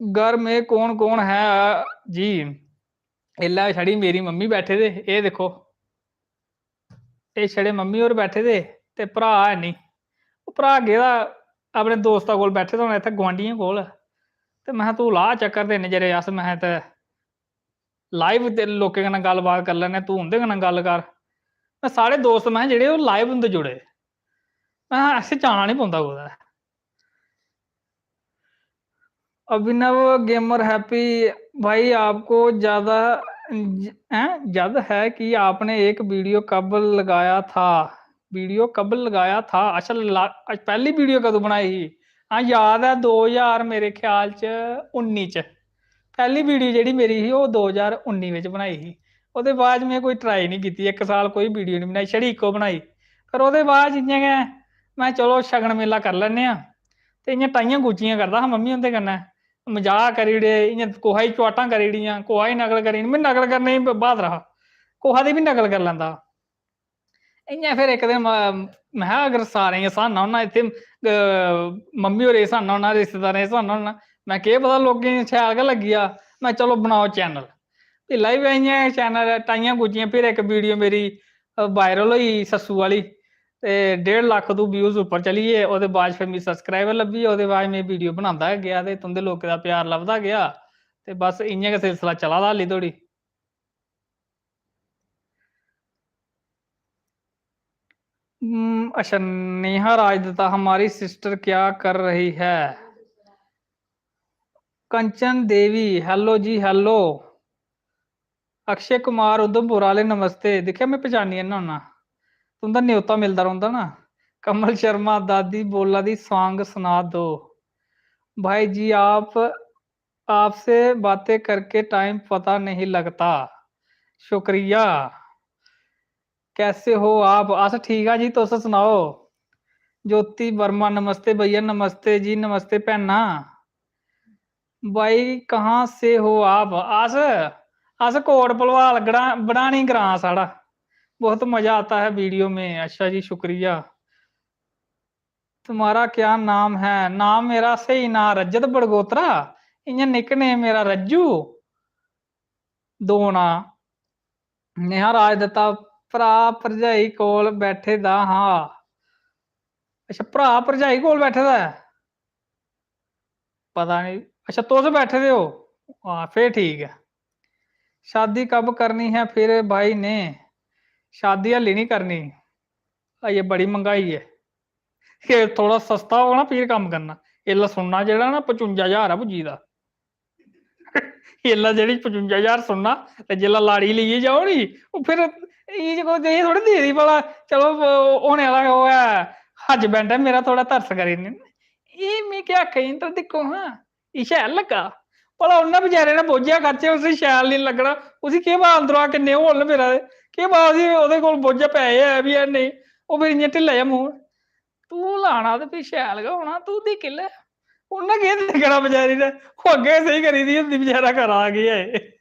घर में कौन कौन है जी? एल्लै छड़ी मेरी मम्मी बैठे दे, एह् दिक्खो, एह् छड़े मम्मी होर बैठे दे ते भ्राऽ है निं। ओह् भ्राऽ गेदा अपने दोस्ता कोल, बैठे दा होना इत्थै गुआंढियें कोल। ते महां, "तूं ला चक्कर ते इन्ने चिरे अस," महां, "इत्थै लाइव ते लोकें कन्नै गल्लबात करी लैन्ने, तूं उं'दे कन्नै गल्ल कर।" में सारे दोस्त, में जेह्ड़े, ओह् live होंदे जुड़े। में असें जाना निं पौंदा कुतै। अभिनव गेमर हैप्पी भाई, आपको ज्यादा ज-, हैं, जद है कि आपने एक वीडियो कब लगाया था? वीडियो कब लगाया था? अच्छा, ला-, पैह्ली वीडियो कदूं बनाई ही? हां, याद ऐ, दो ज्हार, मेरे ख्याल च उन्नी च। पैह्ली वीडियो जेह्ड़ी मेरी ही, ओह् दो ज्हार उन्नी बिच बनाई ही। ओह्दे बाद में कोई try निं कीती, इक साल कोई वीडियो निं बनाई, छड़ी इक्को बनाई। पर ओह्दे बाद जि'यां गै में, चलो, शगन मेला करी लैन्ने आं, ते इ'यां टाइयां गुच्चियां करदा हा मम्मी हुंदे कन्नै, मजाक करी ओड़े, इ'यां कुसै दी चुआटां करी ओड़ियां, कुसै दी नकल करी ओड़ी। में नकल करने गी ब्हादर हा, कुसै दी बी नकल करी लैंदा हा। इ'यां फिर इक दिन म-, में हा, अगर सारें गी स्हाना होना इत्थै, अ, मम्मी होरें गी स्हाना होना, रिश्तेदारें गी स्हाना होना, में केह् पता लोकें गी शैल गै लग्गी जा। में, चलो, बनाओ channel। फ्ही लाई पेआ इ'यां channel, टाइयां गुज्जियां, फिर इक वीडियो मेरी, अ, viral होई सस्सू आह्ली, ते डेढ़ लक्ख तू views उप्पर चली गे। ओह्दे बाद फिर मिगी subscriber लब्भी गे, ओह्दे बाद में वीडियो बनांदा गै गेआ ते तुं'दे लोकें दा प्यार लभदा गेआ, ते बस इ'यां गै सिलसिला चला दा हाल्ली धोड़ी। हम्म, अच्छा, नेहा राजदत्ता, हमारी सिस्टर क्या कर रही है? कंचन देवी, hello जी, hello। अक्षय कुमार उधमपुर आह्ले, नमस्ते। दिक्खेआ, में पछानी जन्ना होन्ना, तुं'दा न्योता मिलदा रौंह्दा ना। कमल शर्मा, दादी बोला दी, song सुना दो। भाई जी, आप, आपसे बातें करके टाइम पता नहीं लगता। शुक्रिया। कैसे हो आप? अस ठीक आं जी, तुस सनाओ। ज्योति वर्मा, नमस्ते भैया। नमस्ते जी, नमस्ते भैना। भाई, कहाँ से हो आप? अस, अस कोट भलवाल, गड़ा-, बड़ानी ग्रां साढ़ा। बहुत मजा आता है वीडियो में। अच्छा जी, शुक्रिया। तुम्हारा क्या नाम है? नाम मेरा स्हेई नां रजत बड़गोत्रा, इ'यां nickname मेरा रज्जू। दो नां। नेहा राजदत्ता, भ्रा भरजाई कोल बैठे दा हा। अच्छा, भ्रा भरजाई कोल बैठे दा ऐ? पता नहीं। अच्छा, तुस बैठे दे ओ? हां, फिर ठीक ऐ। शादी कब करनी है फिर भाई ने? शादी हल्ली नहीं करनी, अजें बड़ी महंगाई ऐ। एह् थोह्ड़ा सस्ता होग ना, फिर कम्म करना। इसलै सुन्ना जेह्ड़ा ना, पचुंजा ज्हार ऐ पुज्जी दा। इसलै जेह्ड़ी पचुंजा ज्हार सुन्ना, ते जिसलै लाड़ी लेइयै जाओ नी, ओह् फिर एह् जे कोई देई थोह्ड़ी देई दी भला, चलो, ओह् होने आह्ला ओह् ऐ, husband ऐ मेरा, थोह्ड़ा तरस करी ओड़ने। एह् में केह् आखेआ, इंटर दिक्खो हां, एह् शैल लग्गा? भला उन्नै बचैरे ने बोझा खर्चे, उसी शैल निं लग्गना, उसी केह् पता अंदरा किन्ने होल न फिरा दे, केह् पता उसी, ओह्दे कोल बोझा पै ऐ बी ऐ नेईं, ओह् फिर इ'यां ढिल्ला जेहा मूंह्। तूं लाना ते फ्ही शैल गै होना, तूं दिक्खी लै। उन्नै केह् दिक्खना बचैरी ने, ओह् अग्गें गै सेही करी दी होंदी बचैरा करा दा केह् ऐ।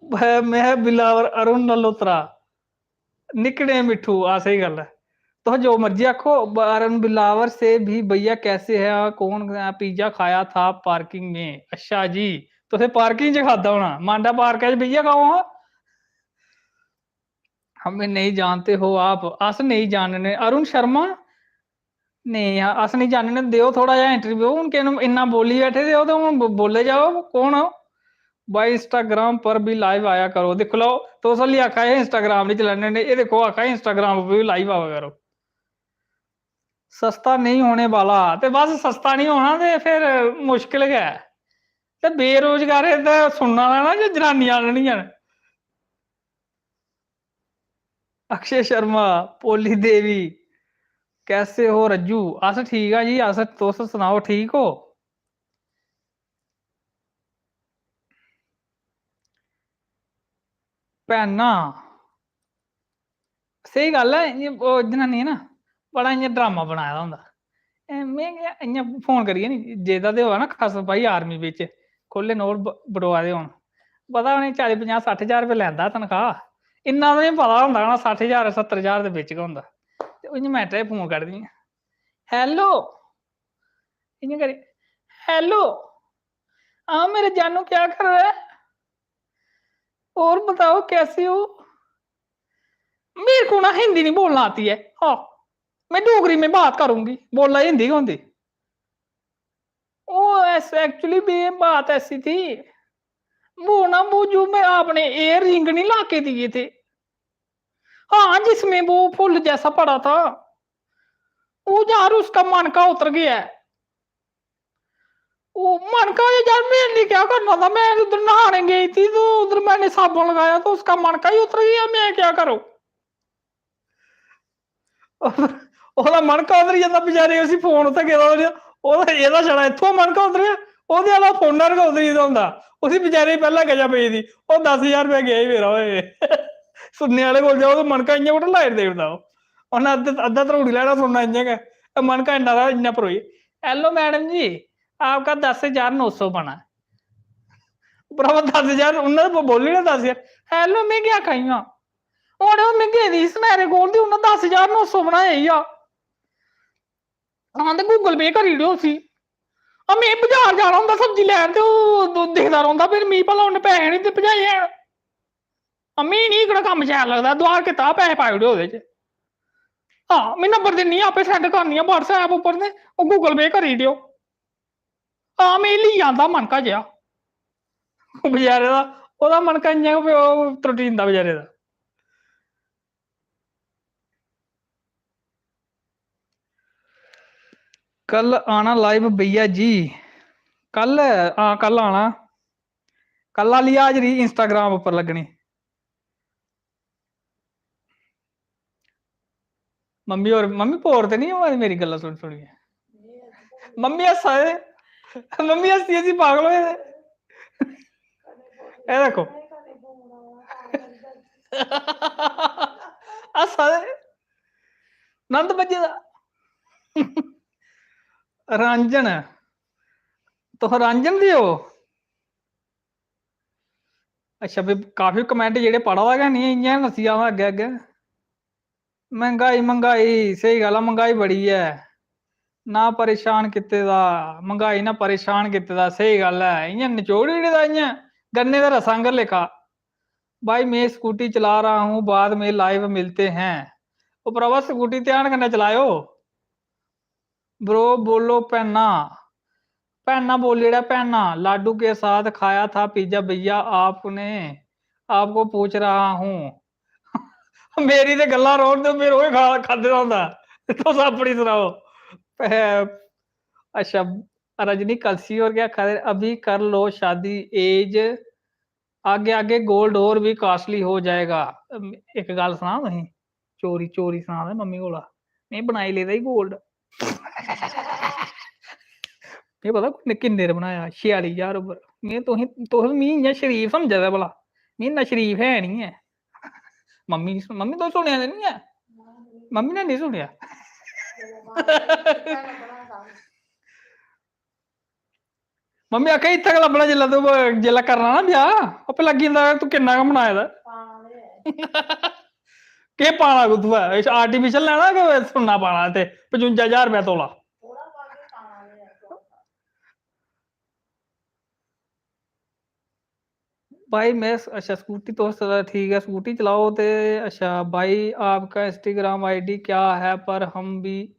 में, में बिलावर अरुण नलोत्रा, निक्कड़े मिट्ठू, हां, स्हेई गल्ल ऐ। तुस जो मर्जी आखो, अरुण बिलावर से भी भैया कैसे है, कौन, पिज्जा खाया था पार्किंग में। अच्छा जी, तुसें पार्किंग च खाद्धा होना, मांडा पार्क च, भैया खाओ हां। हमें नहीं जानते हो आप, अस नेईं जानने। अरुण शर्मा, नेईं, अस नेईं जानने। देओ थोह्ड़ा जेहा interview। हून केह् न, इन्ना बोली बैठे दे ओ ते हून ब-, बोले जाओ, कौन ओ? भाई, Instagram पर भी live आया करो। दिक्खी लैओ, तुस हल्ली आखा दे Instagram निं चलाने होन्ने, एह् दिक्खो, आखा दे Instagram पर बी live आवा करो। सस्ता नेईं होने वाला, ते बस सस्ता निं होना ते फिर मुश्किल गै ऐ। ते बेरोजगारें ते सुनना लैना जे जनानियां आह्ननियां न। अक्षय शर्मा, पोली देवी, कैसे हो रज्जू? अस ठीक आ जी, अस, तुस सनाओ, ठीक ओ? भैनां, स्हेई गल्ल ऐ, इ'यां ओह् जनानियें ना बड़ा इ'यां ड्रामा बनाए दा होंदा। एह् में इ'यां, इ'यां फोन करियै नी, जेह्दा ते होऐ ना खास भाई आर्मी बिच, खु'ल्ले नोट ब-, बटोआ दे होन, पता उ'नें चाली, पंजाह्, सट्ठ ज्हार रपेआ लैंदा तनखाह्, इन्ना ते उ'नेंगी पता होंदा होना, सट्ठ ज्हार, सत्तर ज्हार दे बिच गै होंदा। ते इ'यां मैंटें च फोन कड्ढदियां, "हैलो", इ'यां करी, "हैलो, हाँ मेरे जानू, क्या कर रहा है? और बताओ, कैसे हो? मेरे को ना हिंदी नहीं बोलना आती है। हाँ, मैं डोगरी में बात करूंगी।" बोलना हिंदी गै होंदी। ओह् ऐस-, actually भी बात ऐसी थी, वो ना, वो जो मैं आपने ईयर रिंग नहीं ला के दी थी, हाँ, जिसमें वो फूल जैसा पड़ा था, वो यार उसका मनका उतर गया है। वो मनका ये यार, मैंने क्या करना था, मैं उधर नहाने गई थी तो उधर मैंने साबुन लगाया तो उसका मनका ही उतर गया, मैं क्या करूं? ओह्दा मनका उतरी जंदा बेचारे, उसी फोन उत्थै गेदा उठी, ओह्दा, एह्दा छड़ा इत्थुआं मनका उतरेआ, ओह्दे आह्ला फोना पर गै उतरी गेदा होंदा। उसी बेचारे गी पैह्लें गजा पेई दी, ओह् दस ज्हार रपेआ गेआ ही मेरा होए। सुनने आह्ले कोल जाओ ते मनका इ'यां कुतै लाइट देई ओड़दा ओह्। उन्नै अद्ध-, अद्धा त्रोड़ी लैना सुनना इ'यां गै। ते मनका इन्ना हारा इ'यां भरोई, "Hello madam जी, आपका दस हजार नौ सौ बना है।" भ्रावा, दस हजार, उन्नै ते बोली ना दस हजार। "Hello, में क्या खाइयां?" हून ओह् में गेदी ही सनैरे कोल ते उन्नै दस हजार नौ सौ बनाया ही आ। हां, ते Google Pay करी ओड़ेओ उसी। आ, में बजार जाना होंदा सब्जी लैन ते ओह् द-, दिखदा रौंह्दा, फिर मी भला उन्नै पैसे निं ते पजाए हैन। आ, मी निं एह्कड़ा कम्म शैल लगदा, दुआर कीता, पैसे पाई ओड़ेओ ओह्दे च। हां, में नंबर दिन्नी आं, आपे send करनी आं WhatsApp उप्पर ते ओह् Google Pay करी ओड़ेओ। हां, में लेई आंदा मनका जेहा। बचैरे दा, ओह्दा मनका इ'यां गै ओह् त्रुट्टी जंदा बचैरे दा। कल आना live भैया जी। कल? हां, कल आना। कल आह्ली हाजरी Instagram उप्पर लग्गनी। मम्मी होर, मम्मी bore ते निं होआ दी मेरी गल्लां सुनी सुनियै? मम्मी हस्सा दे, मम्मी हस्सी हस्सी पागल होए दे। एह् देखो। हस्सा दे। नंद बज्जे दा। रांझन, तुस रांझन दे ओ? अच्छा, भी काफी comment जेह्ड़े पढ़ा दा गै निं, इ'यां नस्सी जा अग्गें अग्गें। मैंह्गाई, मैंह्गाई, स्हेई गल्ल ऐ, मैंह्गाई बड़ी ऐ। ना परेशान कीते दा, मैंह्गाई ने परेशान कीते दा, स्हेई गल्ल ऐ। इ'यां नचोड़ी ओड़े दा इ'यां गन्ने दे रसा आंह्गर लेखा। भाई, मैं स्कूटी चला रहा हूँ, बाद में live मिलते हैं। ओ भ्रावा, स्कूटी ध्यान कन्नै चलाएओ। Bro बोलो भैना, भैना बोली ओड़ेआ भैना, लाडू के साथ खाया था पिज्जा भैया आपने, आपको पूछ रहा हूँ। मेरी ते गल्लां रौह्न देओ, में रोज खा-, खाद्धे दा होंदा। तुस अपनी सनाओ। अच्छा, रजनी कलसी होर केह् आखा दे? अभी कर लो शादी, age आगे आगे gold और भी costly हो जाएगा। अम, इक गल्ल सनां तुसें, चोरी, चोरी सनां में मम्मी कोला, में बनाई लेदा ई gold। में पता कुन्ने, किन्ने दा बनाया, छिआली ज्हार उप्पर। में तुसें, तुस मी इ'यां शरीफ समझा दे भला, में इन्ना शरीफ है निं ऐ। मम्मी, मम्मी तुस सुनेआ ते निं ऐ? मम्मी ने निं सुनेआ। मम्मी आखा, "इत्थै गै लब्भना, जिसलै तूं, जिसलै करना ना ब्याह, आपे लग्गी जंदा, तूं किन्ना गै बनाए दा।" केह् पाना कुत्थुं ऐ? इस artificial लैना कि सुन्ना पाना ते पचुंजा ज्हार रपेआ तोला? भाई, में स-, अच्छा, स्कूटी तुस, ठीक ऐ, स्कूटी चलाओ ते, अच्छा, भाई, आपका Instagram ID क्या है, पर हम भी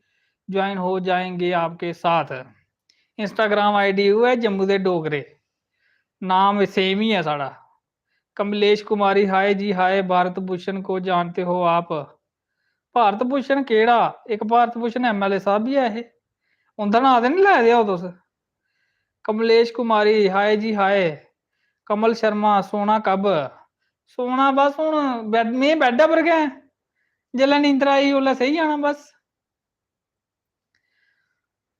join हो जाएंगे आपके साथ। Instagram ID उ'ऐ जम्मू दे डोगरे, नाम same ही ऐ साढ़ा। कमलेश कुमारी, हाय जी हाय, भारत भूषण को जानते हो आप? भारत भूषण केह्ड़ा? इक भारत भूषण MLA साहब बी ऐ हे, उं'दा नांऽ ते निं लै दे ओ तुस? कमलेश कुमारी, हाय जी हाय। कमल शर्मा, सोना कब? सोना बस हून bed, में bed पर गै ऐं। जेल्लै नींदर आई, उसलै सेई जाना बस।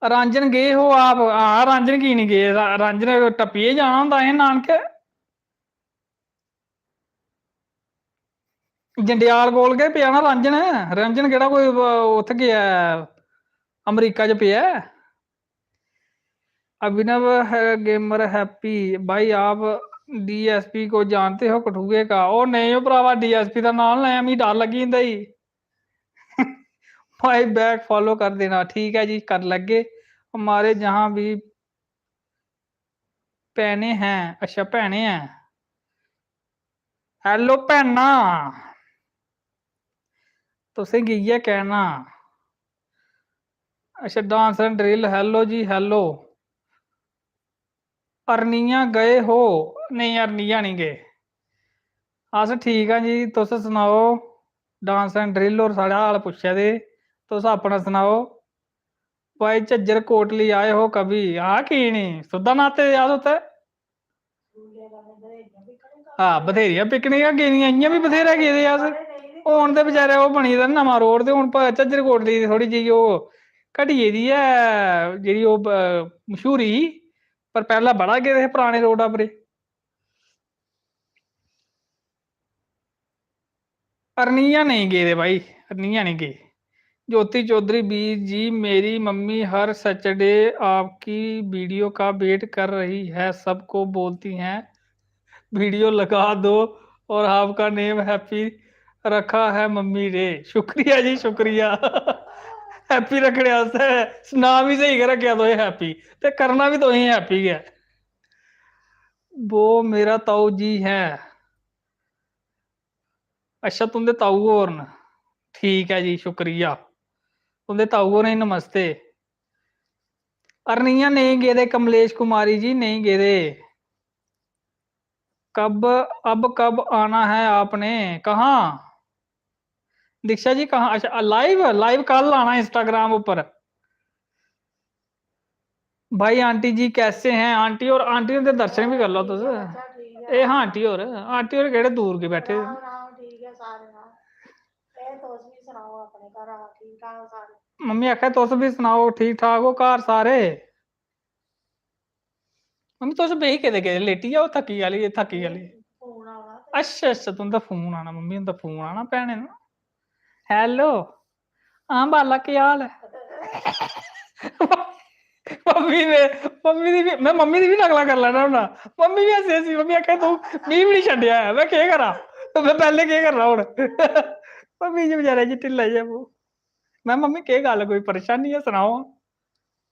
रांझन गे हो आप? हां, रांझन की निं गे? रा-, रांझन टप्पियै जाना होंदा असें नानकै। जंडेआल कोल गै पेआ ना रांझन। रांझन केह्ड़ा कोई, अ, उत्थै गेआ ऐ, अमरीका च पेआ ऐ। अभिनव है gamer happy, भाई आप DSP को जानते हो कठुए का? ओ नेईं ओ भरावा, DSP दा नांऽ लैं, मिगी डर लग्गी जंदा ई। भाई back follow कर देना, ठीक ऐ जी, कर लैगे। हमारे जहाँ भी भैने हैं, अच्छा, भैने हैं। Hello भैना, तुसेंगी इ'यै कहना। अच्छा, dance and drill, hello ji, hello। Arniya गए हो? नेईं यार, निया निं गे। अस ठीक आं जी, तुस सनाओ? Dance and Drill होर साढ़ा हाल पुच्छा दे, तुस अपना सनाओ? भाई झज्जर कोटली आए हो कभी? हां, की निं, सुद्धा नाते दे अस उत्थै। हां, बथेरियां पिकनिकां गेदियां, इ'यां बी बथेरा गेदे अस। हून ते बेचारे ओह् बनी गेदा नमां रोड, ते हून प-, झज्जर कोटली दी थोह्ड़ी जेही ओह् घटी गेदी ऐ, जेह्ड़ी ओह् ब-, मशहूरी ही, पर पैह्लें बड़ा गेदे हे पराने रोडा पर। अरनिया नेईं गेदे भाई, अरनिया नेईं गे। ज्योति चौधरी, बीर जी, मेरी मम्मी हर सैटरडे आपकी वीडियो का वेट कर रही है, सबको बोलती हैं वीडियो लगा दो, और आपका नेम हैप्पी रखा है मम्मी रे। शुक्रिया जी, शुक्रिया। हैप्पी रक्खने आस्तै नाम बी स्हेई गै रक्खेआ तुसें, हैप्पी, ते करना बी तुसें हैप्पी गै। वो मेरा ताऊ जी है। अच्छा, तुंदे ताऊ होर न। ठीक ऐ जी, शुक्रिया। तुंदे ताऊ होरें गी नमस्ते। अरनिया नेईं गेदे कमलेश कुमारी जी, नेईं गेदे। कब, अब कब आना है आपने? कहाँ? दीक्षा जी, कहाँ? अच्छा, live, live कल आना Instagram उप्पर। भाई, आंटी जी कैसे हैं? आंटी और, आंटी हुंदे दर्शन भी कर लो तुस। बच्चा ठीक ऐ। एह् हां, आंटी होर, आंटी होर केह्ड़े दूर गै बैठे दे न। राम राम, ठीक ऐ सारे, हां। एह् तुस बी सनाओ अपने घर, हां, ठीक ठाक सारे? मम्मी आखै, "तुस बी सनाओ, ठीक ठाक ओ घर सारे?" मम्मी, तुस बेही केह्दे गेदे? लेटी जाओ, थक्की आह्ली, थक्की आह्ली। फोन आवा दा। अच्छा, अच्छा, तुं'दा फोन आना, मम्मी हुंदा फोन आना, भैनें दा। Hello, हां बाला, केह् हाल ऐ? मम्मी ने, मम्मी दी बी, में मम्मी दी बी नकलां करी लैना होन्ना। मम्मी बी हस्सी हस्सी, मम्मी आखै, "तूं मिगी बी निं छड्डेआ ऐ, में केह् करां? में पैह्लें केह् करना हून?" मम्मी जी बचैरे जी ढिल्ला जेहा मूंह। में, "मम्मी, केह् गल्ल, कोई परेशानी ऐ, सनाओ।"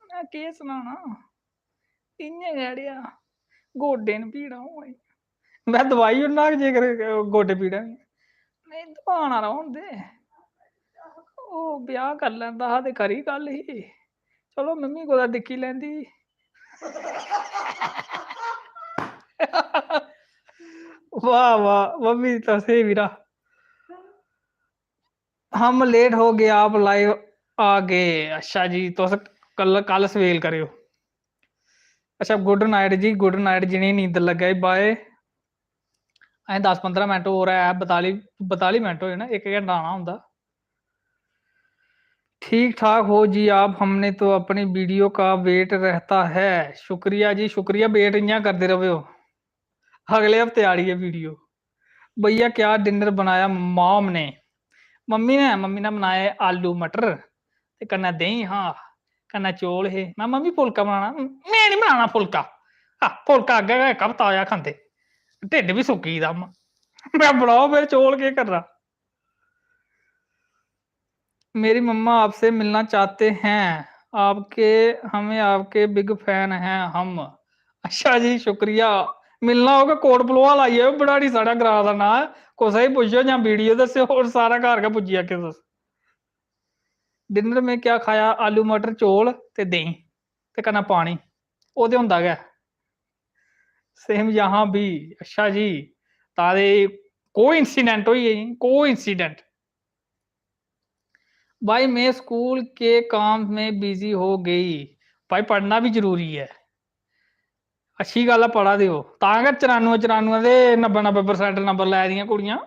में केह् सनाना, इ'यां गै अड़ेआ, गोड्डें न पीड़ां होआ दियां। में दवाई ओड़ना जेकर गोड्डे पीड़ां होई। नेईं, दवाना रौह्न दे। ओह् ब्याह् करी लैंदा हा ते खरी गल्ल ही। चलो, मम्मी कुतै दिक्खी लैंदी। वाह, वाह, मम्मी दी तरफ से ही मेरा। हम लेट हो गए, आप लाइव आ गए। अच्छा जी, तुस कल, कल सवेल करेओ। अच्छा, गुड नाइट जी, गुड नाइट। जि'नेंगी नींदर लग्गा दी, बाय। अजें दस पंदरां मिंट होर ऐ, बताली, बताली मिंट होए ना, इक घैंटा आना होंदा। ठीक ठाक हो जी आप? हमने तो अपनी वीडियो का वेट रहता है। शुक्रिया जी, शुक्रिया। वेट इ'यां करदे र'वेओ, अगले हफ्ते आनी ऐ वीडियो। भैया, क्या डिनर बनाया मॉम ने? मम्मी ने, मम्मी ने बनाए आलू मटर ते कन्नै देहीं हा, कन्नै चौल हे। में, "मम्मी, फुल्का बनाना।" "में निं बनाना फुल्का। आह, फुल्का अग्गें गै इक हफ्ता होआ खंदे, ढिड्ड बी सुक्की गेदा।" में, "बनाओ फिर चौल, केह् करना?" मेरी मम्मा आपसे मिलना चाहते हैं, आपके, हमें आपके बिग फैन हैं हम। अच्छा जी, शुक्रिया। मिलना होग, कोट भलवाल आई जाओ, बड़ाड़ी साढ़ा ग्रां दा नांऽ ऐ। कुसै गी पुच्छो जां वीडियो दस्सेओ, होर सारा घर गै पुज्जी जागे तुस। डिनर में क्या खाया? आलू मटर, चौल ते देहीं ते कन्नै पानी। ओह् ते होंदा गै। सेम यहाँ भी। अच्छा जी, तां ते कोइंसिडेंट होई गेई, कोइंसिडेंट। भाई, मैं स्कूल के काम में बिजी हो गई। भाई, पढ़ना बी जरूरी ऐ। अच्छी गल्ल ऐ, पढ़ा दे ओ। तां गै चरानुऐ, चरानुऐ ते नब्बै, नब्बै परसेंट नंबर लै दियां कुड़ियां।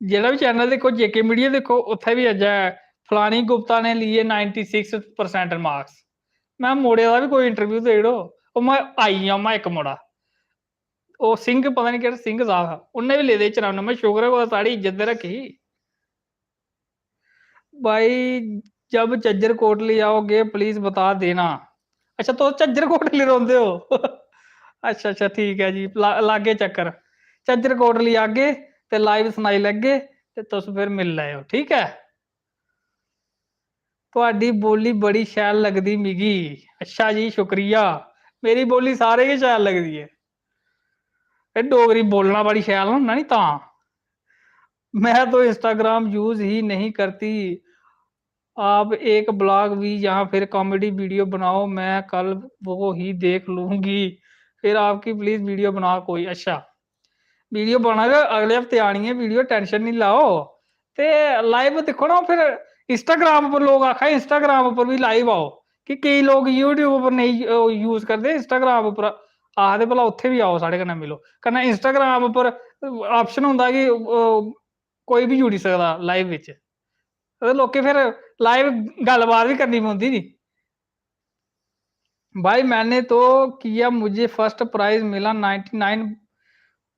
जेह्ड़ा बी चैनल दिक्खो, जे के मीडिया दिक्खो, उत्थै बी अज्ज ऐ, फलानी गुप्ता ने लिए नाइंटी सिक्स परसेंट मार्क्स। मैं मुड़े दा बी कोई इंटरव्यू देई ओड़ो। ओह् मैं आई गेआ, मैं इक मुड़ा। ओह् सिंह, पता निं केह्ड़ा सिंह साह्ब हा, उन्नै बी लेदे चरानुऐ। मैं, शुकर ऐ कुतै साढ़ी इज्जत ते रक्खी ही। भाई, जब झज्जर कोटली आओगे, प्लीज बता देना। अच्छा, तुस झज्जर कोटली रौंह्दे ओ? अच्छा, अच्छा, ठीक ऐ जी, ला-, लागे चक्कर। झज्जर कोटली आगे ते लाइव सनाई लैगे ते तुस फिर मिली लैएओ, ठीक ऐ? "तुहाडी बोली बड़ी शैल लगदी मिगी।" अच्छा जी, शुक्रिया। मेरी बोली सारे गै शैल लगदी ऐ। एह् डोगरी बोलना बड़ी शैल होंदा नी तां। "मैं तो Instagram use ही नहीं करती, आप एक ब्लॉग भी या फिर कॉमेडी वीडियो बनाओ, मैं कल वो ही देख लूंगी।" फिर आपकी प्लीज वीडियो बना कोई। अच्छा, वीडियो बना गै, अगले हफ्ते आनी ऐ वीडियो, टेंशन नहीं लैओ। ते लाइव दिक्खो ना, फिर Instagram पर लोग आखा दे, Instagram पर भी लाइव आओ, कि केई लोग YouTube पर नेईं यूज करदे, Instagram पर आखदे भला उत्थै बी आओ, साढ़े कन्नै मिलो। कन्नै Instagram पर ऑप्शन होंदा कि कोई बी जुड़ी सकदा लाइव बिच। ते लोकें फिर लाइव गल्लबात बी करनी पौंदी नी। भाई, मैंने तो किया, मुझे फर्स्ट प्राइज मिला नाइंटी नाइन।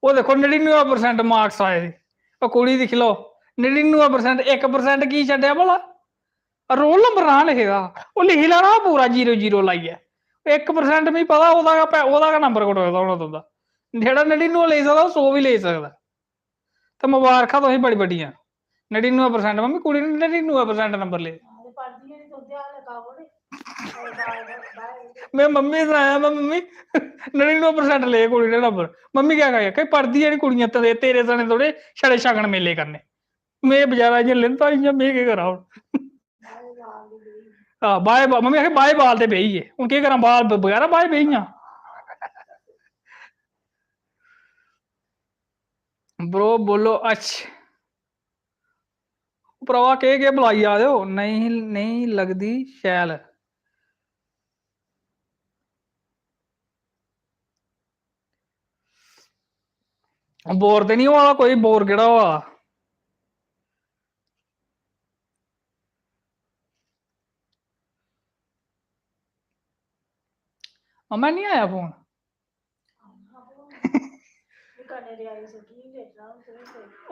ओह् दिक्खो, नड़िनुए परसेंट मार्क्स आए दे। ओह् कुड़ी दिक्खी लैओ, नड़िनुए परसेंट, इक परसेंट की छड्डेआ भला? रोल नंबर ना लिखे दा, ओह् लिखी लैना पूरा जीरो जीरो लाइयै। इक परसेंट मिगी पता, ओह्दा गै पै-, ओह्दा गै नंबर कटोए दा होना तुं'दा। जेह्ड़ा नड़िनुए लेई सकदा, ओह् सौ बी लेई सकदा। ते मबारखां तुसें बड़ी बड्डियां। नड़िनुए परसेंट, मम्मी, कुड़ी ने नड़िनुए परसेंट नंबर ले। में मम्मी गी सनाया, में, "मम्मी, नड़िनुए परसेंट ले कुड़ी ने नंबर।" मम्मी क्या कहेगा, "कहीं पढ़दी है नहीं कुड़ियां, ते तेरे सने थोड़े छड़े शगन मेले करने।" में बेचारा इ'यां लिंदा, इ'यां में केह् करां हून? हां, बाय बा-, मम्मी आखे, "बाय बाल ते बेही गे।" हून केह् करां, बाल ब-, बगैरा बाय बेही गेइयां। ब्रो बोलो अच्छ। भ्रावा, केह् केह् बलाई जा दे ओ? नेईं, नेईं लगदी शैल। बोर ते नहीं होआ दा कोई? बोर केह्ड़ा होआ दा? मम्मा, नहीं आया फोन?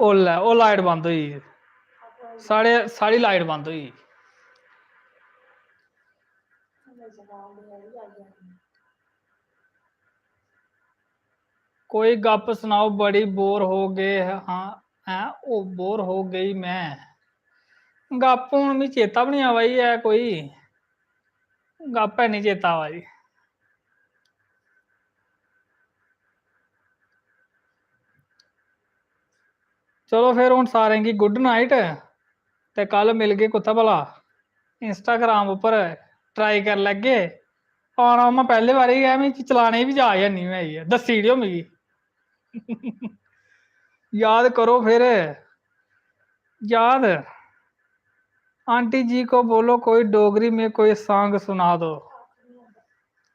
ओल्लै ओह् लाइट बंद होई गेई। साढ़े, साढ़ी लाइट बंद होई गेई। कोई गप्प सनाओ, बड़ी बोर हो गए हाँ, हैं, ओ बोर हो गई मैं। गप्प हून मिगी चेता बी निं आवा दी ऐ कोई। गप्प है निं चेता आवा दी। चलो फिर, हून सारें गी good night, ते कल मिलगे कुत्थै भला? Instagram उप्पर try करी लैगे। आना में पैह्ले बारी गै, मिगी चलाने दी बी जाच हैनी, में इ'यै दस्सी ओड़ेओ मिगी। याद करो फिर, याद। आंटी जी को बोलो कोई डोगरी में कोई song सुना दो।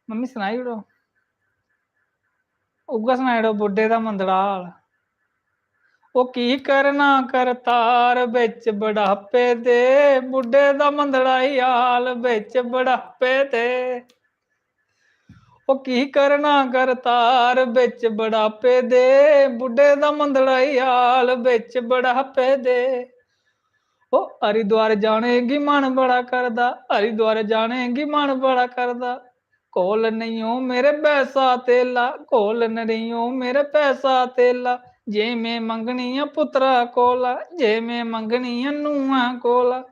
मम्मी, सनाई ओड़ो। उ'ऐ सनाई ओड़ो, बुड्ढे दा मंदड़ा हाल। ओ की करना करतार बिच बुढ़ापे दे, बुड्ढे दा मंदड़ा ही हाल बिच बुढ़ापे दे। ओ की करना करतार बिच बुढ़ापे दे, बुड्ढे दा मंदड़ा ही हाल बिच बुढ़ापे दे। ओ हरिद्वार जाने गी मन बड़ा करदा, हरिद्वार जाने गी मन बड़ा करदा। कोल नेईं ओ मेरे पैसा तेला, कोल नेईं ओ मेरे पैसा तेला। जे में मंगनी आं पुत्तरा कोला, जे में मंगनी आं नूंहां कोला।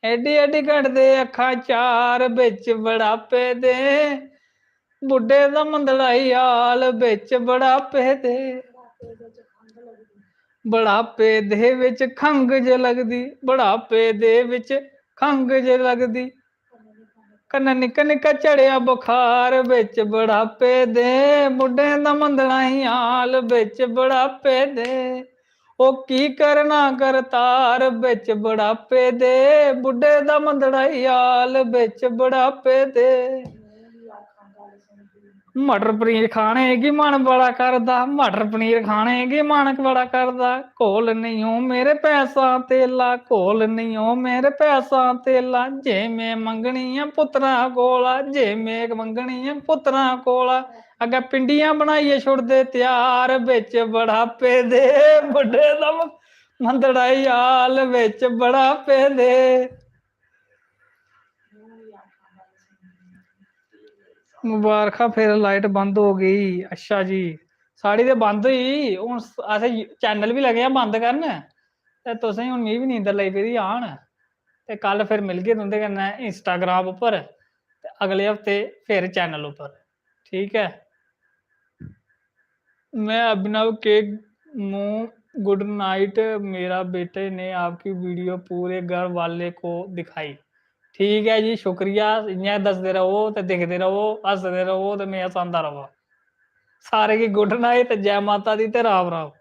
एड्डी एड्डी कढदे अक्खां चार बिच बुढ़ापे दे, बुड्ढे दा मंदड़ा ही हाल बिच बुढ़ापे दे। बुढ़ापे दे बिच खंघ जे लगदी, बुढ़ापे दे बिच खंघ जे लगदी। कन्नै निक्का निक्का चढ़ेआ बुखार बिच बुढ़ापे दे, बुड्ढे दा मंदड़ा ही हाल बिच बुढ़ापे दे। ओ की करना करतार बिच बुढ़ापे दे, बुड्ढे दा मंदड़ा ही हाल बिच बुढ़ापे दे। मटर पनीर खाने गी मन बड़ा करदा, मटर पनीर खाने गी मन बड़ा करदा। कोल नेईं ओ मेरे पैसा तेला, कोल नेईं ओ मेरे पैसा तेला। जे में मंगनी आं पुत्तरा कोला, जे में मंगनी आं पुत्तरा कोला। अग्गें पिंडियां बनाइयै छुड़दे त्यार बिच बुढ़ापे दे, बुड्ढे दा म-, मंदड़ा ही हाल बिच बुढ़ापे दे। मुबारखां, फिर लाइट बंद हो गई। अच्छा जी, साढ़ी ते बंद होई, हून अस चैनल बी लगे आं बंद करन, ते तुसें हून मिगी बी नींदर लगी पेदी आन, ते कल फिर मिलगे तुं'दे कन्नै Instagram उप्पर, ते अगले हफ्ते फिर चैनल उप्पर, ठीक ऐ? मैं अभिनव के मूं, good night मेरा बेटे ने आपकी वीडियो पूरे घर वाले को दिखाई। ठीक ऐ जी, शुक्रिया। इ'यां दसदे र'वो ते दिखदे र'वो, हसदे र'वो ते में हसांदा र'वां। सारे गी good night, जय माता दी ते राम राम।